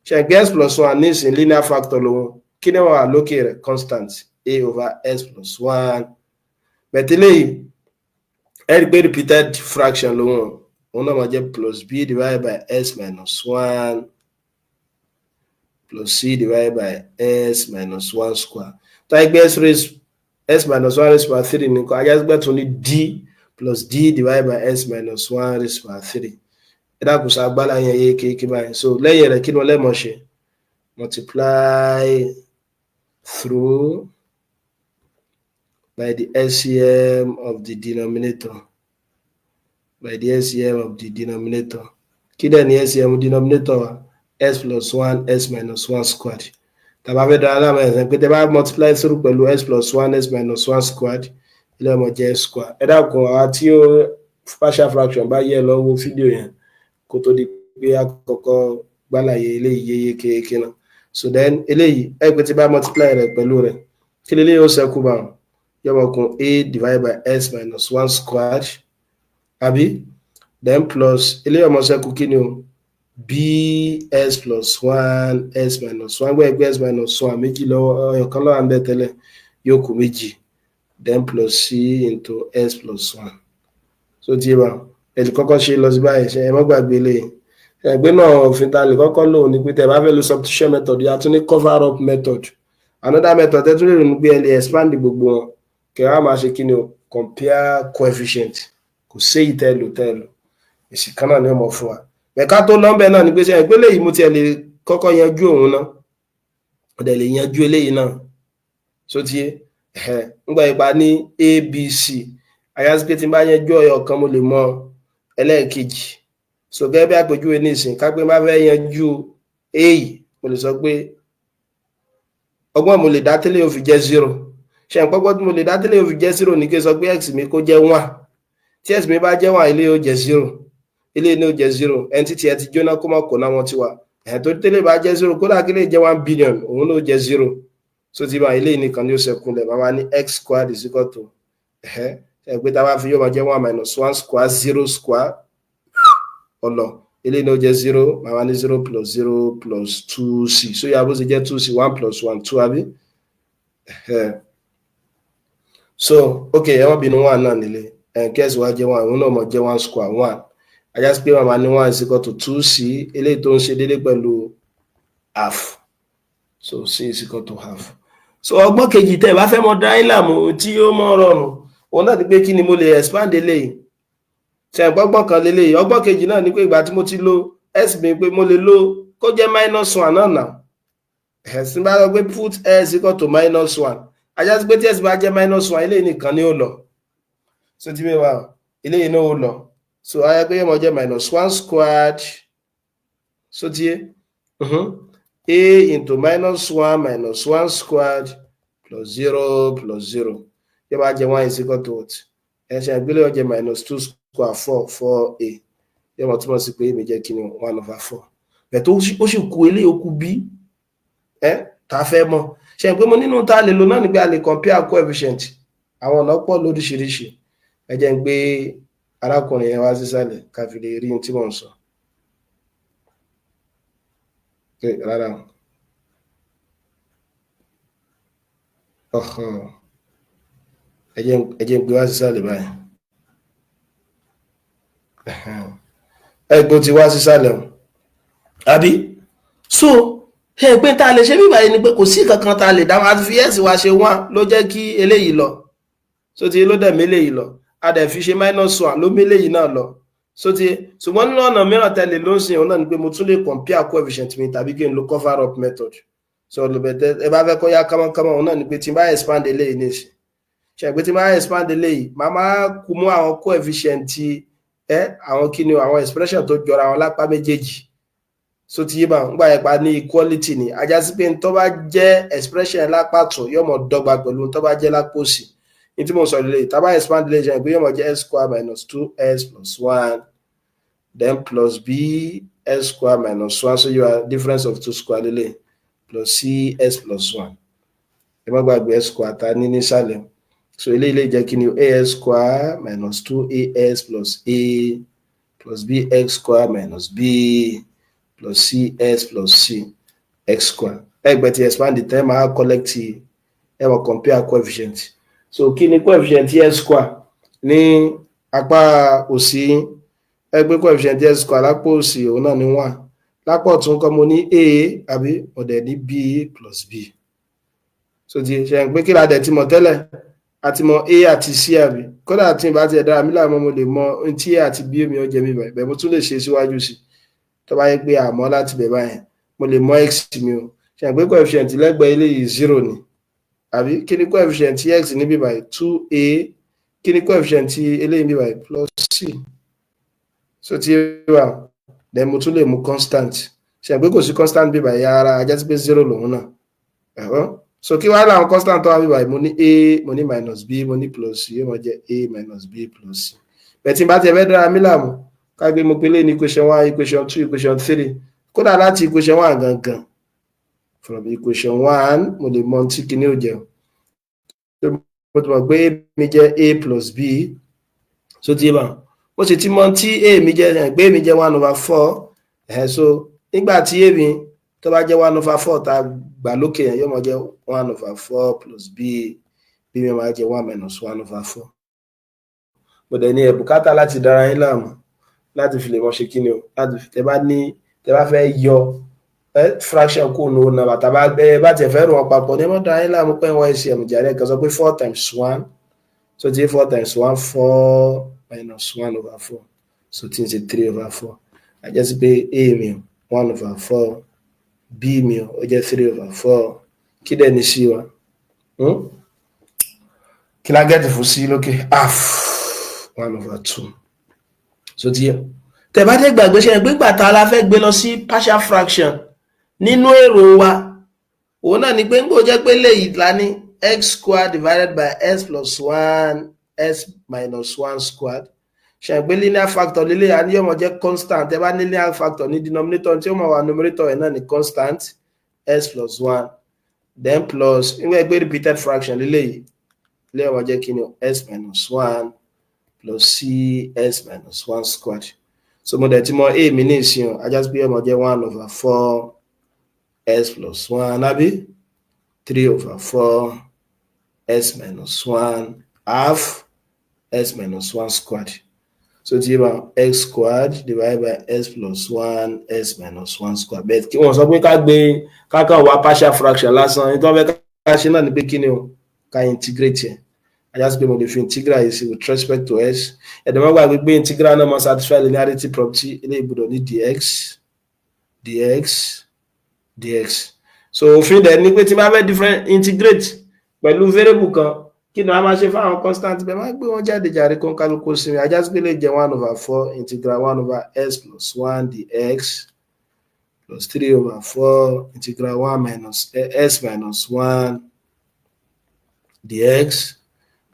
Ṣe pé x plus one nísìn, linear factor lòun, kí ni wọ́n wà lókè rẹ̀? Constant a over x plus one. But eléyìí, ẹ rí i pé repeated fraction lòun, òun náà máa jẹ́ plus b divided by x minus one plus c divided by x minus one square. Tó yẹ pé x raise x minus one raised by three nìkan, á já sí pé tún ní d plus d divided by x minus one raised by three. Ẹ dákun, sọ agbára yẹn yé kéèké báyìí? So lẹ́yìn rẹ̀, kí ni wọ́n lẹ́mọ̀ ṣe? Multiply through by the LCM of the denominator, by the LCM of the denominator. Kí dẹ̀ ni LCM denominator wa? X plus one x minus one squared. Tàbá fẹ́ dára láàmú ẹ̀sẹ̀ pé tẹ́ bá multiply through pẹ̀lú x plus one x minus one squared, ilé ọmọ jẹ́ x square. Ẹ dákun, àwa tí ó partial fraction bá yẹ, lọ wo fídíò yẹn kó tó di pé àkọ́kọ́ gbàlàyé eléyìí yéye kéèké náà. So then eléyìí, ẹ pé tí bá multiply rẹ̀ pẹ̀lú rẹ̀, kí leléyìí ó ṣẹ́kù bá wọn? Yóò máa kún a divided by x minus one squared, àbí? Then plus eléyìí ọmọ ṣẹ́kù, kí ni o? Bx plus one x minus one. Gbọ́ ẹgbẹ́ x minus one méjì lọ́wọ́, ọ̀kan lọ́wọ́ à ń bẹ tẹ́lẹ̀, yóò kù méjì. Then plus c into x plus one. So tí yé bá ẹ lè kọ́kọ́ ṣe lọ sí báyìí, ṣe ẹ má gbàgbé lè ẹgbẹ́ náà. Òfin ta lè kọ́kọ́ lò ní pé tẹ́ bá fẹ́ lo substitution method, yà tún ní cover up method. Another method tẹ́ tún lè rò ní pé ẹ lè expand gbogbo wọn, kẹ́ wá máa ṣe kí ni o? Compare coefficient. Kò séyìí tẹ́ lò, èsì kan náà ni ó mọ̀ fún wa. Ẹ̀ka tó lọ́nbẹ̀ náà ni pé ṣe ẹgbẹ́ lèyí, mo tiẹ̀ lè kọ́kọ́ yanjú òun náà, mo dẹ̀ lè yanjú eléyìí náà. So ti yé ẹ̀ ńgbà ìpa ní abc, á já sí pé tí n bá yanjú ọyọ kan, mo lè mọ ẹlẹ́ẹ̀kejì. So gẹ́gẹ́ bí àpèjúwe nísìn, ká pé bá fẹ́ yanjú a yìí, mo lè sọ pé ọgbọ́n mo lè dá tẹ́lẹ̀ yóò fi jẹ́ zero. Ṣe ń pọ́gbọ́n tí mo lè dá tẹ́lẹ̀ yóò fi jẹ́ zero ní kí n sọ pé x mi kó jẹ́ one. Tí x mi bá jẹ́ one, ilé yóò jẹ́ zero, ilé ní ó jẹ́ zero. Ẹni títí ẹ ti jóná, kó má kó náà wọ́n ti wà ẹ̀ tó tẹ́lẹ̀ bá jẹ́ zero, kódà kí lè jẹ́ 1 billion, òun ló jẹ́ zero. So ti bá ilé nìkan ní ó ṣẹkùnlẹ̀, máa ní x squared is equal to ẹ̀ ẹ̀ pé tá a bá fi, yóò máa jẹ́ one minus one square, zero square ọlọ, ilé ní ó jẹ́ zero. Máa ní zero plus zero plus two c. So yà bó ṣe jẹ́ two c, one plus one, two, àbí? So ok, ẹ má bínú, one náà nílé ẹ̀ kẹ́sì wá jẹ́ one, òun náà mọ̀ jẹ́ one square, one. Á já sí pé màá ní one is equal to two c, eléyìí tó ń ṣe déédéé pẹ̀lú half. So c is equal to half. So ọgbọ́n kejì tẹ́ ẹ bá fẹ́ mọ dráyìn láàmú tí yóò mọ rọrùn, òun náà ni pé kí ni mo lè expand eléyìí? Ṣe ọgbọ́n kan leléyìí. Ọgbọ́n kejì náà ni pé ìgbà tí mo ti lo x mi, pé mo lè lo kó jẹ́ minus one náà nà. Ẹ̀sìn bá sọ pé put x equal to minus one, á já sí pé tí x bá jẹ́ minus one, eléyìí nìkan ni ó lọ. So ti bẹ́ẹ̀ wá, eléyìí náà ó lọ. So ayé pé yóò mọ jẹ́ minus one squared. So ti yé, a into minus one minus one squared plus zero plus zero, yóò bá jẹ́ one is equal to what? Ẹ ṣe àgbélé ó jẹ́ minus two square, four, four a. Yóò mọ̀ túmọ̀ sí pé èmi jẹ́ kí ni? One over four. Bẹ̀ẹ̀ tó ó sì kú eléyìí, ó kú bí ẹ tá a fẹ́ mọ̀. Ṣe pé mo nínú tá a lè lò náà ni pé a lè compare coefficient. Àwọn ọ̀nà pọ̀ lóríṣiríṣi. Ẹ jẹ́ ń gbé arákùnrin yẹn wá sísàlẹ̀ ká fi lè rí ohun tí mò ń sọ. Rárá, ẹ jẹ́ ń gbé wá sísàlẹ̀ báyìí. Ẹ gbó ti wá sísàlẹ̀ o, àbí? So ẹ pé tá a lè ṣe bí báyìí ni pé kò sí kankan tá a lè dá wọn àti fi x wa ṣe one, ló jẹ́ kí eléyìí lọ. So ti ló dẹ̀ méléyìí lọ, a dẹ̀ fi ṣe minus one, ló méléyìí náà lọ. So ti ṣùgbọ́n nínú ọ̀nà mìíràn tẹ́lẹ̀ ló ń sìn, òun náà ni pé mo tún lè compare coefficient mi tàbí kí n lo cover up method. So olùbẹ̀tẹ̀ ẹ bá fẹ́ kó yá kánmọ́kánmọ́, òun náà ni pé tí n bá expand eléyìí nísìn, ṣe pé tí n bá expand eléyìí, màá máa kú mú àwọn coefficient ẹ, àwọn kí ni o, àwọn expression tó jọra wọn lápá méjèèjì. So ti yé bá ń gbà yẹn pa ní equality ni, a já sí pé tó bá jẹ́ expression lápá tún yóò mọ̀ dọ́gba pẹ̀lú tó bá jẹ́ lápá òsì. Ní tí mo sọ lélẹ̀, tá bá expand lè jẹ́ pé yóò mọ̀ jẹ́ x square minus two x plus one, then plus b x square minus one, so you are difference of two square lélẹ̀, plus c x plus one. Ẹ má gbàgbé x square ta ní nísàlẹ̀. So eléyìí lè jẹ́ kí ni? Ax square minus two ax plus a plus bx square minus b plus cx plus c x square. Ẹgbẹ́ ti expand the term, máa collect, ẹ wọ́n compare coefficient. So kí ni coefficient x square ní apá òsì? Ẹgbẹ́ coefficient x square lápá òsì, òun náà ní one. Lápá ọ̀tún kọ́, mo ní a, àbí? Mo dẹ̀ ní b plus b. So ti ṣe pé kí la dẹ̀ ti mọ̀ tẹ́lẹ̀? A ti mọ̀ a àti c, àbí? Kódà tí n bá ti dára mi láàmú, mo lè mọ ohun tí a àti b mi ó jẹ mi báyìí bẹ́ẹ̀. Mo tún lè ṣe síwájú sí tó bá yẹ pé àmọ́ láti bẹ̀ báyẹn, mo lè mọ x mi o. Ṣe pé coefficient lẹ́gbẹ̀ẹ́ eléyìí, zero ni, àbí? Kí ni coefficient x níbí báyìí? Two a. Kí ni coefficient eléyìí níbí báyìí? Plus c. So ti wà, then mo tún lè mú constant. Ṣe pé kò sí constant bí báyìí ara, a já sí pé zero lòun náà. So kí wàá láwọn constant tó wà bí báyìí? Mo ní a, mo ní minus b, mo ní plus c. Yóò máa jẹ́ a minus b plus c. Bẹ́ẹ̀ tí n bá tiẹ̀ fẹ́ dára mí láàmú, ká gbé mo pélé ní equation one, equation two, equation three. Kódà láti equation one gangan, from equation one, mo lè mọ tí kinní ò jẹun. Mo ti mọ̀ pé mi jẹ́ a plus b. So ti yé bá, mo sì ti mọ tí a mi jẹ́, pé mi jẹ́ one over four ẹ̀. So nígbà tí a mi tó bá jẹ́ one over four tá a gbà lókè yẹn, yóò máa jẹ́ one over four plus b. B mi máa jẹ́ one minus one over four. Mo dẹ̀ ní ẹ̀ bùkátà láti dára yín láàmú láti fi lè mọ ṣe kíni o, láti fi tẹ bá ní, tẹ bá fẹ́ yọ fraction kó nu number, tàbá ẹ bá tiẹ̀ fẹ́ rò wọ́n papọ̀ ní, ẹ mọ́ dára yín láàmú pé wọ́n LCM jàre. Kan sọ pé four times one, so ti four times one, four minus one over four, so tí n ṣe three over four. A jẹ́ sí pé a mi, one over four, b mi, ó jẹ́ three over four. Kí dẹ̀ ní c wa? Kí la get fún c lókè? Half, one over two. So ti yẹ, tẹ́ bá dé gbàgbé, ṣe pé gbàtà la fẹ́ gbé lọ sí partial fraction, nínú èrò wa òun náà ni pé ń gbọ́ jẹ́ pé léyìí la ní x squared divided by x plus one x minus one squared. Ṣe pé linear factor lílé àní yóò mọ jẹ́ constant. Ẹ bá ní linear factor ní denominator, tí ó mọ̀ wà numerator ẹ̀ náà ní constant x plus one, then plus, nígbà pé repeated fraction lílé yìí lè wọ́n jẹ́ kí ni? X minus one plus c x minus one squared. So mo dẹ̀ ti mọ a mi ní ìsìn o, a já sí pé ó máa jẹ́ one over four x plus one, àbí? Three over four x minus one half x minus one squared. So ti yé bá, x squared divided by x plus one x minus one squared. Bẹ́ẹ̀ kí wọ́n sọ pé ká gbé ká kàn wá partial fraction lásán ní tí wọ́n fẹ́ ká ṣe náà ni pé kí ni o? Ká integrate yẹn. A já sí pé mo lè fi integral yìí sí with respect to x. Ẹ̀dẹ̀ mọ́ gbàgbé pé integral náà must satisfy linearity property. Eléyìí gbọ́dọ̀ ní dx dx dx. So òfin dẹ̀ ni pé tí n bá fẹ́ different integrate pẹ̀lú variable kan, kí ni wọ́n máa ṣe fáwọn constant? Bẹ́ẹ̀ máa gbé wọn jáde jàre, kó ń kálukú sinmi. A já sí pé lè jẹ́ one over four integral one over x plus one dx plus three over four integral one minus x minus one dx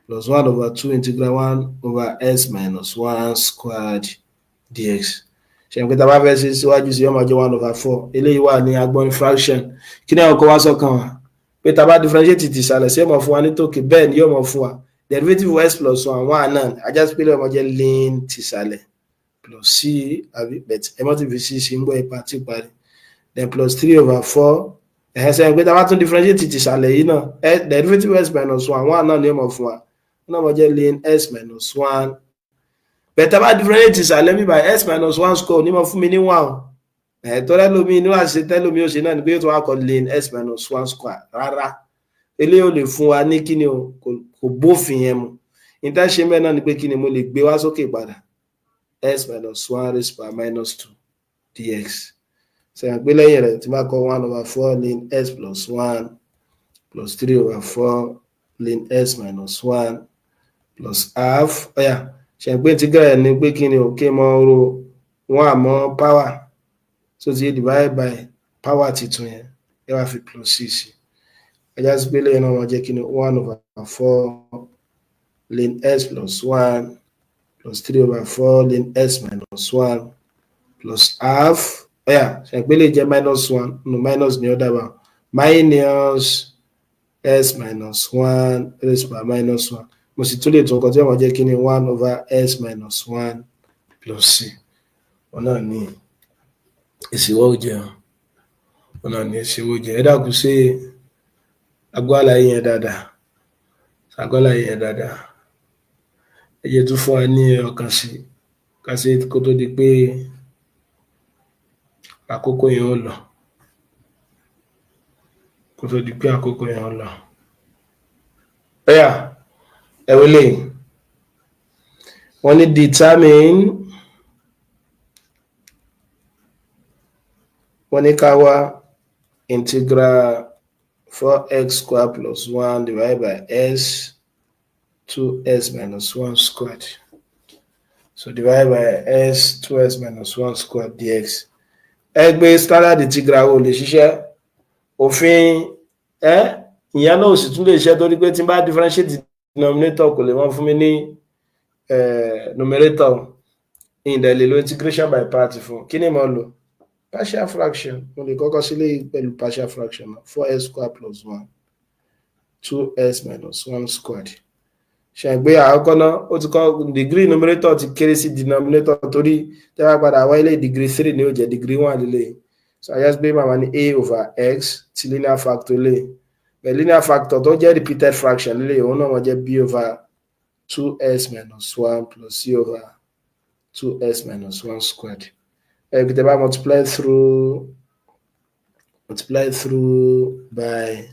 plus one over two integral one over x minus one squared dx. Ṣe n pé tá a bá fẹ́ ṣe síwájú sí, yóò máa jẹ́ one over four. Eléyìí wà ní agbọ́n fraction. Kí ni àwọn kan wá sọ́kàn wa pé tá a bá differentiate ti ìsàlẹ̀ sí, yóò máa fún wa ní tòkè? Bẹ́ẹ̀ ni, yóò máa fún wa derivative of x plus one, one náà. A já sí pé yóò máa jẹ́ ln tìsàlẹ̀ plus c, àbí? But ẹ mọ́ ti fi c sí ń gbọ́ ipa tí parí. Then plus three over four. Ẹ̀hẹ́, sẹ́yìn pé tá a bá tún differentiate tìsàlẹ̀ yìí náà, derivative x minus one, one náà ni yóò máa fún wa, náà máa jẹ́ ln x minus one. But tá a bá differentiate ìsàlẹ̀ mi by x minus one square, ní máa fún mi ní one ẹ̀. Tọ́lẹ́ lómi inú àṣìṣe tẹ́lómi ó ṣe náà ni pé yóò tún wá kọ ln x minus one square. Rárá, eléyìí ò lè fún wa ní kíni o, kò bófin yẹn mu. Níta ṣe mẹ́ náà ni pé kíni mo lè gbé wá sókè padà? X minus one raised by minus two dx. Sẹ́yìn pé lẹ́yìn rẹ̀, tí máa kọ one over four ln x plus one plus three over four ln x minus one plus half. Ọ̀yà, ṣe pé integral ẹ̀ ní pé kí ni o? Kí n mọ ro one mọ́ power. So ti divide by power titun yẹn, ẹ wá fi plus c sí. Ẹ já sí pé lẹ́yìn náà wọ́n jẹ́ kí ni? One over four ln x plus one plus three over four ln x minus one plus half. Ọ̀yà, ṣàpè lè jẹ́ minus one, no, minus ní ọ̀dà bá minus x minus one raised by minus one. Mo sì tún lè tún nǹkan tí wọ́n jẹ́ kí ni? One over x minus one plus c. Wọn náà ní èsì wọ́n jẹ́, wọn náà ní èsì wọ́n jẹ́. Ẹ dákun, ṣe agbó àlàyé yẹn dáadáa? Agbó àlàyé yẹn dáadáa? Ẹ jẹ́ tún fún wa ní ọkàn sí ká ṣe kó tó di pé àkókò yẹn ó lọ, kó tó di pé àkókò yẹn ó lọ. Ọ̀yà, ẹ wo eléyìí. Wọ́n ní determine, wọ́n ní ká wá integral four x square plus one divided by x two x minus one squared, so divided by x two x minus one squared dx. Ẹ gbé standard integral wo lè ṣiṣẹ́ òfin ẹ, ìyẹn náà ò sì tún lè ṣiṣẹ́, torí pé tí n bá differentiate denominator, kò lè wọ́n fún mi ní numerator. Ìdẹ̀ lè lo integration by part fún. Kí ni mo lò? Partial fraction. Mo lè kọ́kọ́ sílé pẹ̀lú partial fraction náà: four x square plus one two x minus one squared. Ṣe pé àkọ́kọ́ náà, ó ti kọ́ degree numerator ti kéré sí denominator, torí tẹ́ bá padà wá ilé, degree three ni ó jẹ́, degree one lélẹ̀. So àyà pé màmá ní a over x ti linear factor lè pẹ̀lú linear factor tó jẹ́ repeated fraction lélẹ̀, òun náà wọ́n jẹ́ b over two x minus one plus c over two x minus one squared. Ẹ bí tẹ́ bá multiply through by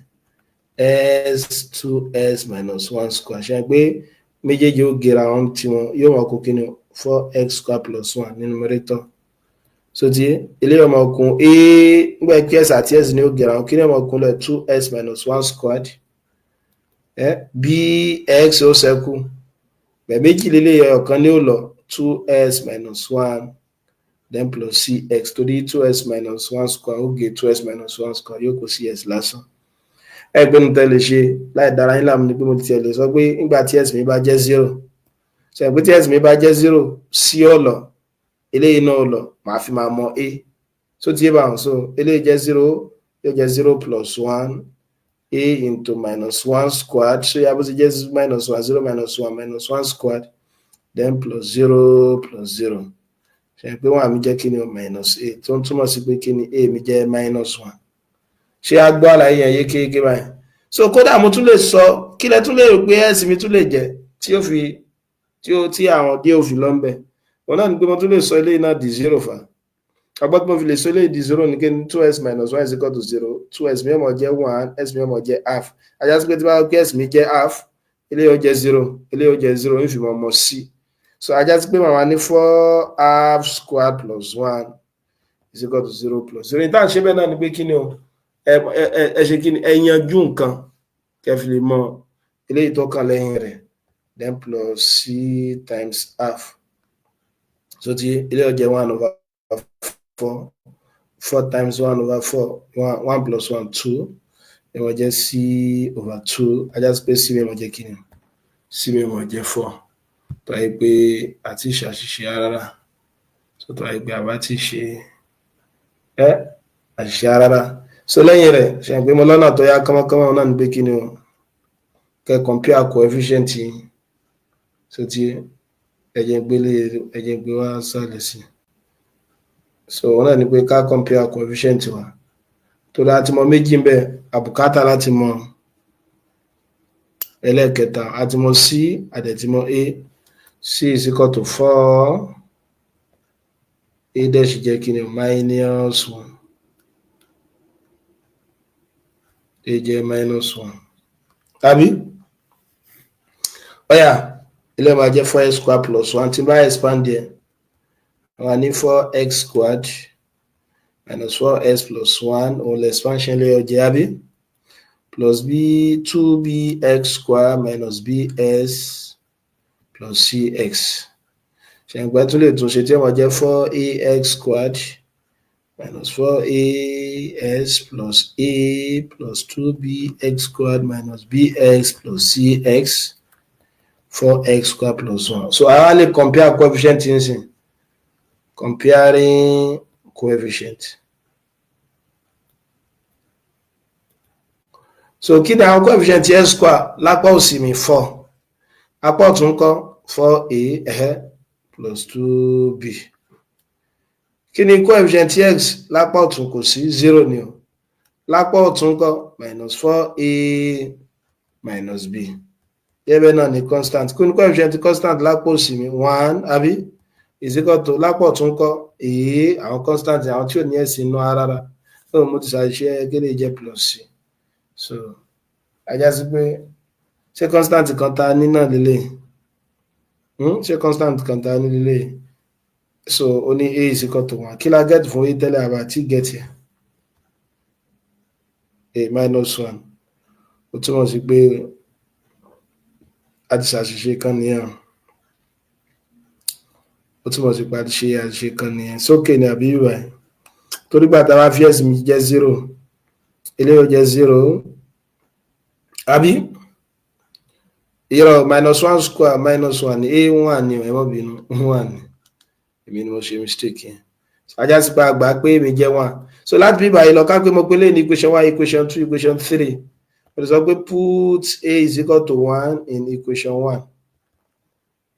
x two x minus one square, ṣe pé méjèèjì ó gera wọn tí wọn yóò wọn kó kí ni? Four x square plus one ní numerator. So ti eléyìí ọmọ ọkùn a nígbà kí s àti s ní ó gera wọn, kí ni ọmọ ọkùn lẹ? Two x minus one squared, b x ó ṣẹ́kù bẹ́ẹ̀, méjì lélẹ̀, ọ̀kan ní ó lọ, two x minus one, then plus cx, torí two x minus one square ó gé two x minus one square, yóò kó cx lásán. Ẹgbẹ́ nu tẹ́ lè ṣe láì dára yín láàmú ni pé mo ti tiẹ̀ lè sọ pé nígbà tí x mi bá jẹ́ zero, ṣe pé tí x mi bá jẹ́ zero, c ó lọ, eléyìí náà ó lọ, màá fi máa mọ a. So tí yé bá wọn, so eléyìí jẹ́ zero, yóò jẹ́ zero plus one a into minus one squared. So yà bó ti jẹ́ minus one, zero minus one, minus one squared, then plus zero plus zero. Ṣe pé one mi jẹ́ kí ni o? Minus a, tó ń túmọ̀ sí pé kí ni? A mi jẹ́ minus one. Ṣé a gbọ́ àlàyé yẹn yékéyéké báyìí? So kódà mo tún lè sọ, kí lẹ tún lè rò pé x mi tún lè jẹ́ tí ó fi tí ó tí àwọn dé òfin lọ ń bẹ? Wọn náà ní pé mo tún lè sọ eléyìí náà di zero fa. Agbọ́n tí mo fi lè sọ eléyìí di zero ní kí ni? Two x minus one is equal to zero. Two x mi ó máa jẹ́ one, x mi ó máa jẹ́ half. Ajá sí pé tí bá pé x mi jẹ́ half, eléyìí ó jẹ́ zero, eléyìí ó jẹ́ zero, ń fi mọ̀ mọ̀ sí. So ajá sí pé màmá ní four half square plus one is equal to zero plus zero. Ní tá à ń ṣe bẹ́ẹ̀ náà ni pé kí ni o? Ẹ ṣe kí ni? Ẹ yanjú nǹkan kẹ́ fi lè mọ eléyìí tó kàn lẹ́yìn rẹ̀, then plus c times half. So ti eléyìí ó jẹ́ one over four, four times one over four, one, one plus one, two. Ẹ wọ́n jẹ́ c over two. Ajá sí pé c mi máa jẹ́ kí ni? C mi máa jẹ́ four, tó wáyé pé àti ṣàṣìṣe rárá. So tó wáyé pé àbá ti ṣe ẹ àṣìṣe rárá. So lẹ́yìn rẹ̀, ṣe pé mo lọ́nà tó yá kánmọ́kánmọ́ náà ní pé kí ni o? Kẹ́ compare coefficient yìí. So ti ẹ̀jẹ̀ gbélé, ẹ̀jẹ̀ gbé wá sálẹ̀ sí. So wọn náà ní pé ká compare coefficient wa, torí a ti mọ méjì ń bẹ, àbùkátà láti mọ ẹlẹ́ẹ̀kẹta. A ti mọ c, a dẹ̀ ti mọ a. C is equal to four, a dẹ̀ sì jẹ́ kí ni? Minus one. A jẹ́ minus one, tàbí ọ̀yà ilé máa jẹ́ four x square plus one. Tí n bá expand yẹ, wà ní four x squared minus four x plus one, òun lè expansion lè ọjẹ́, àbí plus b two b x square minus bx plus cx. Ṣẹ̀ǹpẹ́ tún lè tún ṣe tí ó máa jẹ́ four ax squared Minus 4as plus a plus 2bx squared minus bx plus cx 4x squared plus 1. So a lè compare coefficient nísìn, comparing coefficient. So kí ni àwọn coefficient x square lápá òsì mi? 4. Apá ọ̀tún ńkọ́? 4a plus 2b. Kí ni coefficient x lápá ọ̀tún? Kò sí, 0 ni o. Lápá ọ̀tún ńkọ́? Minus 4a minus b. Gẹ́gẹ́ náà ni constant. Kí ni coefficient constant lápá òsì mi? 1, àbí? Is equal to, lápá ọ̀tún ńkọ́? A, àwọn constant, àwọn tí ò ní ẹ̀sìn inú rárá. So mo ti ṣàṣìṣe, kí lè jẹ́ plus c. So a já sí pé ṣé constant kan ta ní náà lélẹ̀? Ṣé constant kan ta ní lélẹ̀? So ó ní a is equal to 1. Kí la get fún a tẹ́lẹ̀ àbá tí get yẹn? A minus 1. Ó túmọ̀ sí pé a ti ṣàṣìṣe kan nìyẹn. Ó túmọ̀ sí pé a ti ṣe àṣìṣe kan nìyẹn. Sókè ní àbí bíbá yìí? Torí gbà tá a bá fi x mi jẹ́ 0, eléyìí ó jẹ́ 0, àbí irọ́? Minus 1 square, minus 1, a 1 ni. Ẹ má bínú, 1 ni. Èmi ni mo ṣe mistake yẹn. A já sí pé a gbà pé èmi jẹ́ 1. So láti bíbá yìí lọ, ká pé mo pé lé ní equation 1, equation 2, equation 3, mo lè sọ pé put a is equal to 1 in equation 1.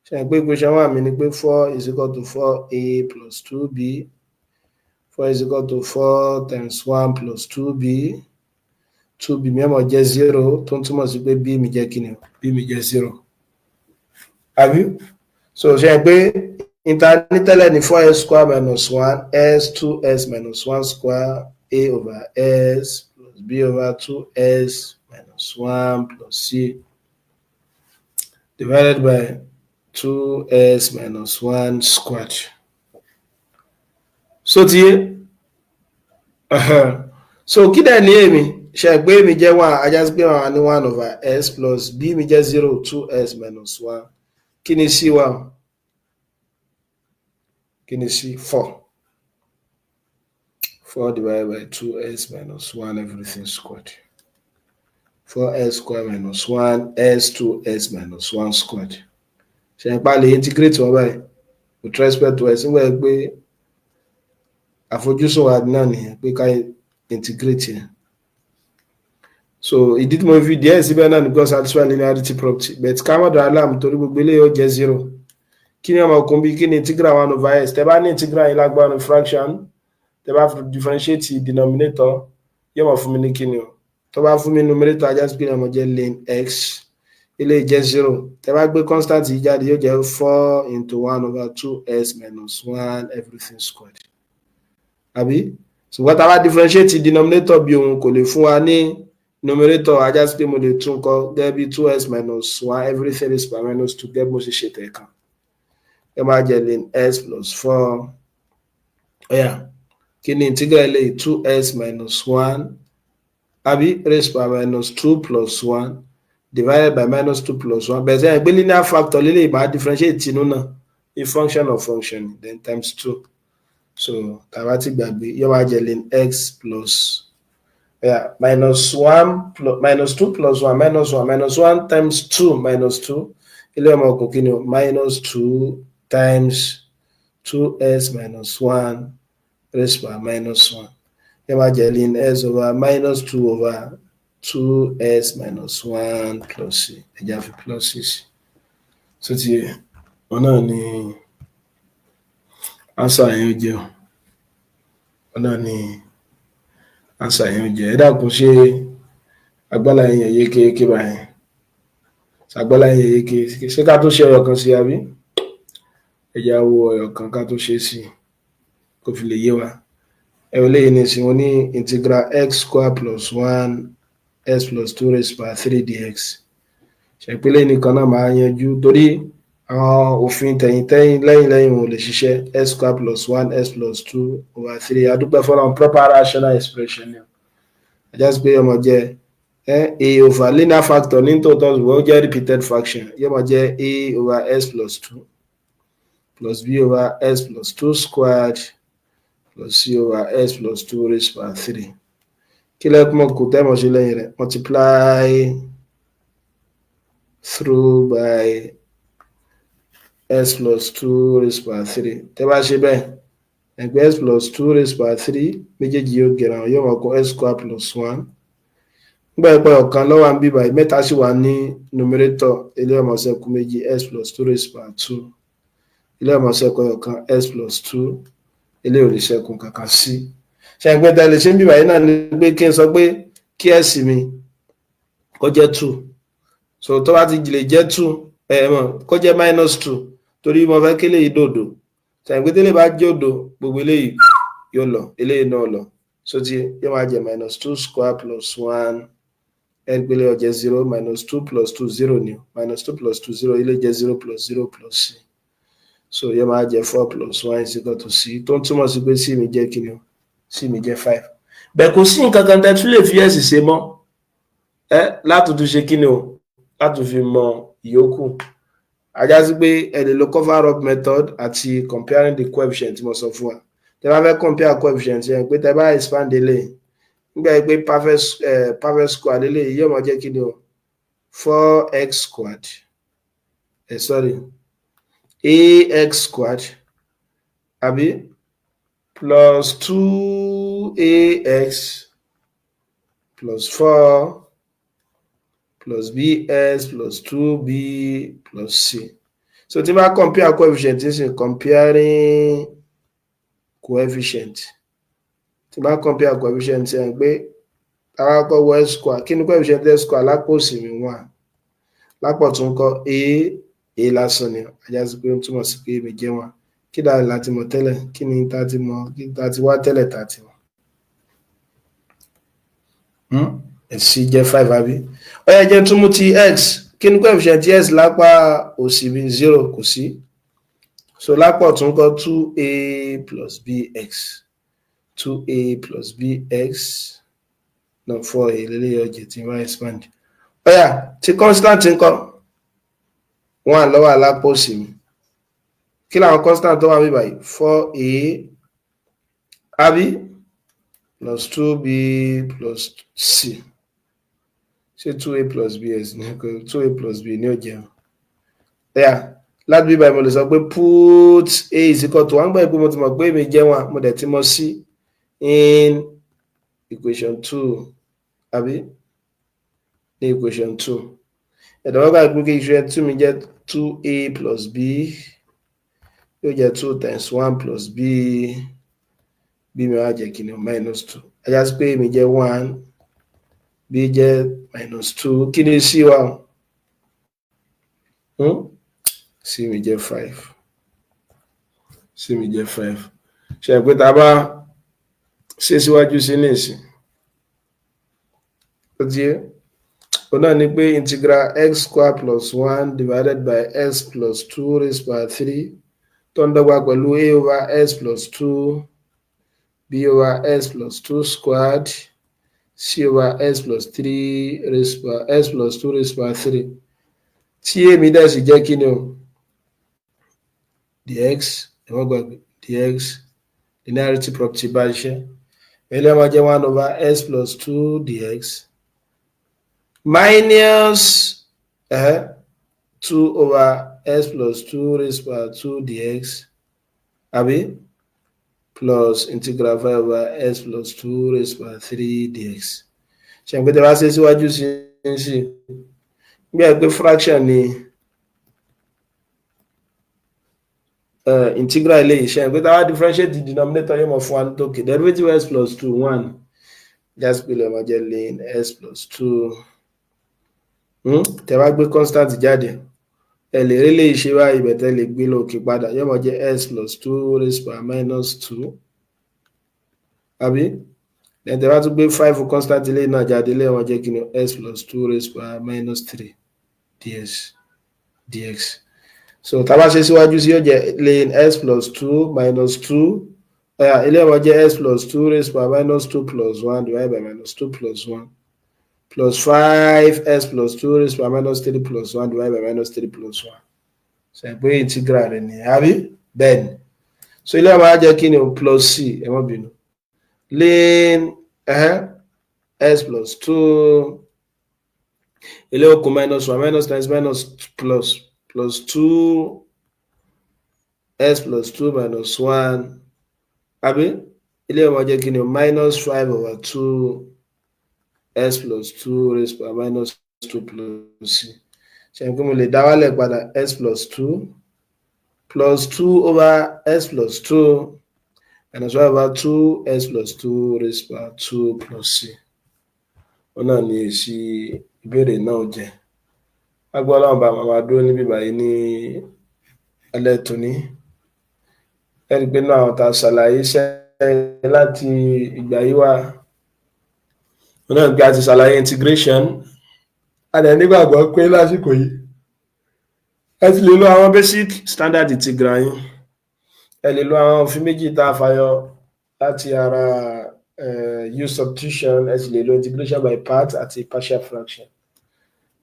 Ṣe é pé equation 1 mi ni pé 4 is equal to 4a plus 2b, 4 is equal to 4 times 1 plus 2b, 2b mi ó máa jẹ́ 0, tó ń túmọ̀ sí pé b mi jẹ́ kíni o? B mi jẹ́ 0, àbí? So ṣe é pé ní tẹ́lẹ̀ ní 4s square minus 1 s 2s minus 1 square a over s plus b over 2s minus 1 plus c divided by 2s minus 1 squared. So ti yé. So kí dẹ̀ ní èmi ṣe pé èmi jẹ́ 1? A já sí pé wọ́n ní 1 over s plus b mi jẹ́ 0, 2s minus 1. Kí ni c wà? Kí ni c? 4. 4 divided by 2s minus 1, everything squared. 4s square minus 1 s 2s minus 1 squared. Ṣe ń pa lè integrate wọn báyìí with respect to s, nígbà pé àfojúsùn wa náà nìyẹn pé ká integrate yẹn. So ìdí tí mo fi díẹ̀ síbẹ̀ náà ni because satisfy linearity property, but ká má dàá láàmú torí gbogbo eléyìí ó jẹ́ 0. Kí ni ọmọkùnrin bí? Kí ni integral 1 over s? Tẹ́ bá ní integral yìí lágbára ní fraction, tẹ́ bá fi differentiate denominator, yóò máa fún mi ní kíni o? Tó bá fún mi numerator, a já sí pé ó máa jẹ́ ln x. Eléyìí jẹ́ 0. Tẹ́ bá gbé constant yìí jáde, yóò jẹ́ 4 into 1 over 2s minus 1, everything squared, àbí? Ṣùgbọ́n tá a bá differentiate denominator bí òun kò lè fún wa ní numerator, a já sí pé mo lè tún kọ gẹ́gẹ́ bí 2s minus 1 everything is per minus 2, gẹ́gẹ́ bí mo ṣe ṣe tẹ̀kan. Ẹ máa jẹ́ ln x plus 4. Ọ̀yà, kí ni integral eléyìí? 2s minus 1, àbí? Raised by minus 2 plus 1 divided by minus 2 plus 1. Bẹ̀rẹ̀ sẹ́yìn pé linear factor lélẹ̀, máa differentiate tinú náà, a function of function, then times 2. So tàbá ti gbàgbé, yóò máa jẹ́ ln x plus, yeah, minus 1 plus minus 2 plus 1 minus 1, minus 1 times 2 minus 2. Ilé ọmọ ọkùnrin, kí ni o? Minus 2 times 2s minus 1 raised by minus 1. Yóò máa jẹ́ ln x over minus 2 over 2s minus 1 plus c. Ẹ̀já fi plus c sí. So ti wọn náà ní answer yẹn ó jẹ́ o. Wọn náà ní answer yẹn ó jẹ́. Ẹ dákun, ṣé agbára yẹn yékéyéké báyìí? Agbára yẹn yékéyéké? Ṣé ká tó ṣe ọyọ kan sí, àbí ẹ jẹ́ á wo ọyọ kan ká tó ṣe sí kó fi lè yé wa? Ẹ wọlé yìí nísìnyí, mo ní integral x square plus 1 x plus 2 raised by 3 dx. Ṣèpínlẹ̀ nìkan náà máa yanjú torí àwọn òfin tẹ̀yìntẹ́yìn lẹ́yìn lẹ́yìn wọn ò lè ṣiṣẹ́. X square plus 1 x plus 2 over 3. Adúpẹ́ fọlọ́run, proper rational expression ni. A já sí pé ó máa jẹ́ a over linear factor ní tòótọ́, ṣùgbọ́n ó jẹ́ repeated fraction. Yóò máa jẹ́ a over x plus 2 plus b over x plus 2 squared. Plus c over x plus two raised power three. Kí lẹ́kùn mọ̀ kò tẹ́mọ̀ sí lẹ́yìn rẹ̀? Multiply through by x plus two raised power three. Tẹ́ bá ṣe bẹ́ẹ̀, ẹgbẹ́ x plus two raised power three méjèèjì yóò gẹ̀rẹ̀ àwọn, yóò máa kó x square plus one. Nígbà pé ọ̀kan ló wà ń bí báyìí, mẹ́ta sì wà ní numerator, ilé ọmọ ṣẹ́kù méjì, x plus two raised power two. Ilé ọmọ ṣẹ́kù ọ̀kan, x plus two. Ilé ò lè ṣẹ́kù kankan sí. Ṣe àgbẹ̀ tẹ̀lé ṣe ń bí báyìí náà ni pé kí n sọ pé kí x mi kó jẹ́ two. So tó bá ti lè jẹ́ two, ẹ mọ̀ kó jẹ́ minus two, torí mo fẹ́ kí eléyìí dòdò. Ṣe àgbẹ̀ tẹ́lẹ̀ bá jẹ́ òdo, gbogbo eléyìí yóò lọ, eléyìí náà lọ. So ti yóò máa jẹ́ minus two square plus one. Ẹgbẹ́lẹ́ ó jẹ́ zero, minus two plus two, zero ni. Minus two plus two, zero. Ilé jẹ́ zero plus zero plus c. So yóò máa jẹ́ four plus one is equal to c, tó ń túmọ̀ sí pé c mi jẹ́ kíni o? C mi jẹ́ five. Bẹ́ẹ̀ kò sí nǹkan kan tẹ́ tún lè fi x ṣe mọ́ ẹ láti tún ṣe kíni o, láti fi mọ ìyókù. Ajá sí pé ẹ lè lo cover up method àti comparing the coefficient tí mo sọ fún wa. Tẹ́ bá fẹ́ compare coefficient yẹn, pé tẹ́ bá expand eléyìí, nígbà yìí pé perfect square lélẹ́yìí, yóò máa jẹ́ kí ni o? Four x squared, sorry, ax squared, àbí, plus two ax plus four plus bx plus two b plus c. So tí n bá compare coefficient nísìnyí, comparing coefficient, tí n bá compare coefficient yẹn, pé àkọ́kọ́ wọ x square, kí ni coefficient x square lápò òsì mi? One. Lápò ọ̀tún ńkọ́? A, a lásán ni. Ajá sí pé ó túmọ̀ sí pé mi jẹ́ one. Kí dáa láti mọ̀ tẹ́lẹ̀? Kí ni tá ti mọ̀? Kí tá ti wá tẹ́lẹ̀ tá ti mọ̀? C jẹ́ five, àbí? Ó yá, jẹ́ tún mú ti x. Kí ni coefficient x lápá òsì mi? Zero, kò sí. So lápá ọ̀tún ńkọ́? Two a plus bx, two a plus bx náà, four a lélẹ́yìí ọ̀jẹ̀ tí n bá expand. Ó yá, ti constant ńkọ́? One ló wà lápá òsì mi. Kí làwọn constant tó wà níbí báyìí? Four a, àbí, plus two b plus c. Ṣé two a plus b s ní? Two a plus b ní ó jẹun. Yà láti bí báyìí, mo lè sọ pé put a is equal to one. Gbà pé mo ti mọ̀ pé mi jẹ́ one, mo dẹ̀ ti mọ̀ c in equation two, àbí, ní equation two. Ẹ̀dọ̀ wọ́n gbà pé equation two mi jẹ́ two a plus b, yóò jẹ́ two times one plus b. B mi wá jẹ́ kí ni? Minus two. Ajá sí pé mi jẹ́ one, b jẹ́ minus two. Kí ni c wa? C mi jẹ́ five. C mi jẹ́ five. Ṣe pé tá a bá ṣe síwájú sí nísìn, ó ti yé, òun náà ni pé integral x square plus one divided by x plus two raised by three tó ń dọ́gba pẹ̀lú a over x plus two, b over x plus two squared, c over x plus three raised by x plus two raised by three, tí èmi dẹ̀ sì jẹ́ kí ni o? Dx. Ẹ má gbàgbé dx, linearity property bá ṣiṣẹ́. Eléyìí máa jẹ́ one over x plus two dx minus two over x plus two raised by two dx, àbí, plus integral five over x plus two raised by three dx. Ṣe ń pé tẹ bá ṣe síwájú sí bí ẹ pé fraction ni integral eléyìí, ṣe ń pé tá a bá differentiate the denominator, yóò mọ̀ fún wa ní tókè derivative x plus two, one. Just pé lè máa jẹ́ ln x plus two. Tẹ bá gbé constant jáde, ẹ lè rí lè ṣe báyìí bẹ̀tẹ̀ lè gbé lókè padà, yóò máa jẹ́ x plus two raised by minus two, àbí? Then tẹ bá tún gbé five constant ilé náà jáde, lè máa jẹ́ kí ni? X plus two raised by minus three ds dx. So tá a bá ṣe síwájú sí, yóò jẹ́ ln x plus two minus two. Ilé máa jẹ́ x plus two raised by minus two plus one divided by minus two plus one plus five x plus two raised by minus three plus one divided by minus three plus one. Ṣe pé integral rẹ̀ ni, àbí? Bẹ́ẹ̀ ni. So ilé àwọn á jẹ́ kí ni o? Plus c. Ẹ má bínú, ln x plus two, ilé ó kù minus one, minus times minus plus, plus two x plus two minus one, àbí? Ilé ó máa jẹ́ kí ni o? Minus five over two x plus two raised by minus two plus c. Ṣe n pé mo lè dá wálẹ̀ padà? X plus two plus two over x plus two minus one over two x plus two raised by two plus c. Wọn náà ní èsì ìbéèrè náà jẹ́. Agbọ́n Ọlọ́run bá máa dúró níbí báyìí ní alẹ́ tòní. Ẹ rí i pé náà àwọn tá a ṣàlàyé sẹ́yìn láti ìgbà yìí wá, wọn náà gbé àti ṣàlàyé integration. A dẹ̀ nígbàgbọ́ pé lásìkò yìí, ẹ ti lè lo àwọn basic standard integral yín. Ẹ lè lo àwọn òfin méjì tá a fàyọ láti ara u substitution. Ẹ sì lè lo integration by part àti partial fraction.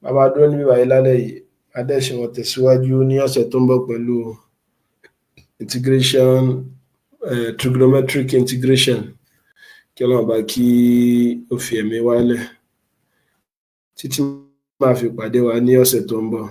Bàbá dúró níbí báyìí lálẹ́ yìí. Adẹ́sìn wọn tẹ̀síwájú ní ọ̀sẹ̀ tó ń bọ̀ pẹ̀lú integration, trigonometric integration. Kí Ọlọ́run bá kí ó fi ẹ̀mí wálẹ̀ títí máa fi pàdé wa ní ọ̀sẹ̀ tó ń bọ̀.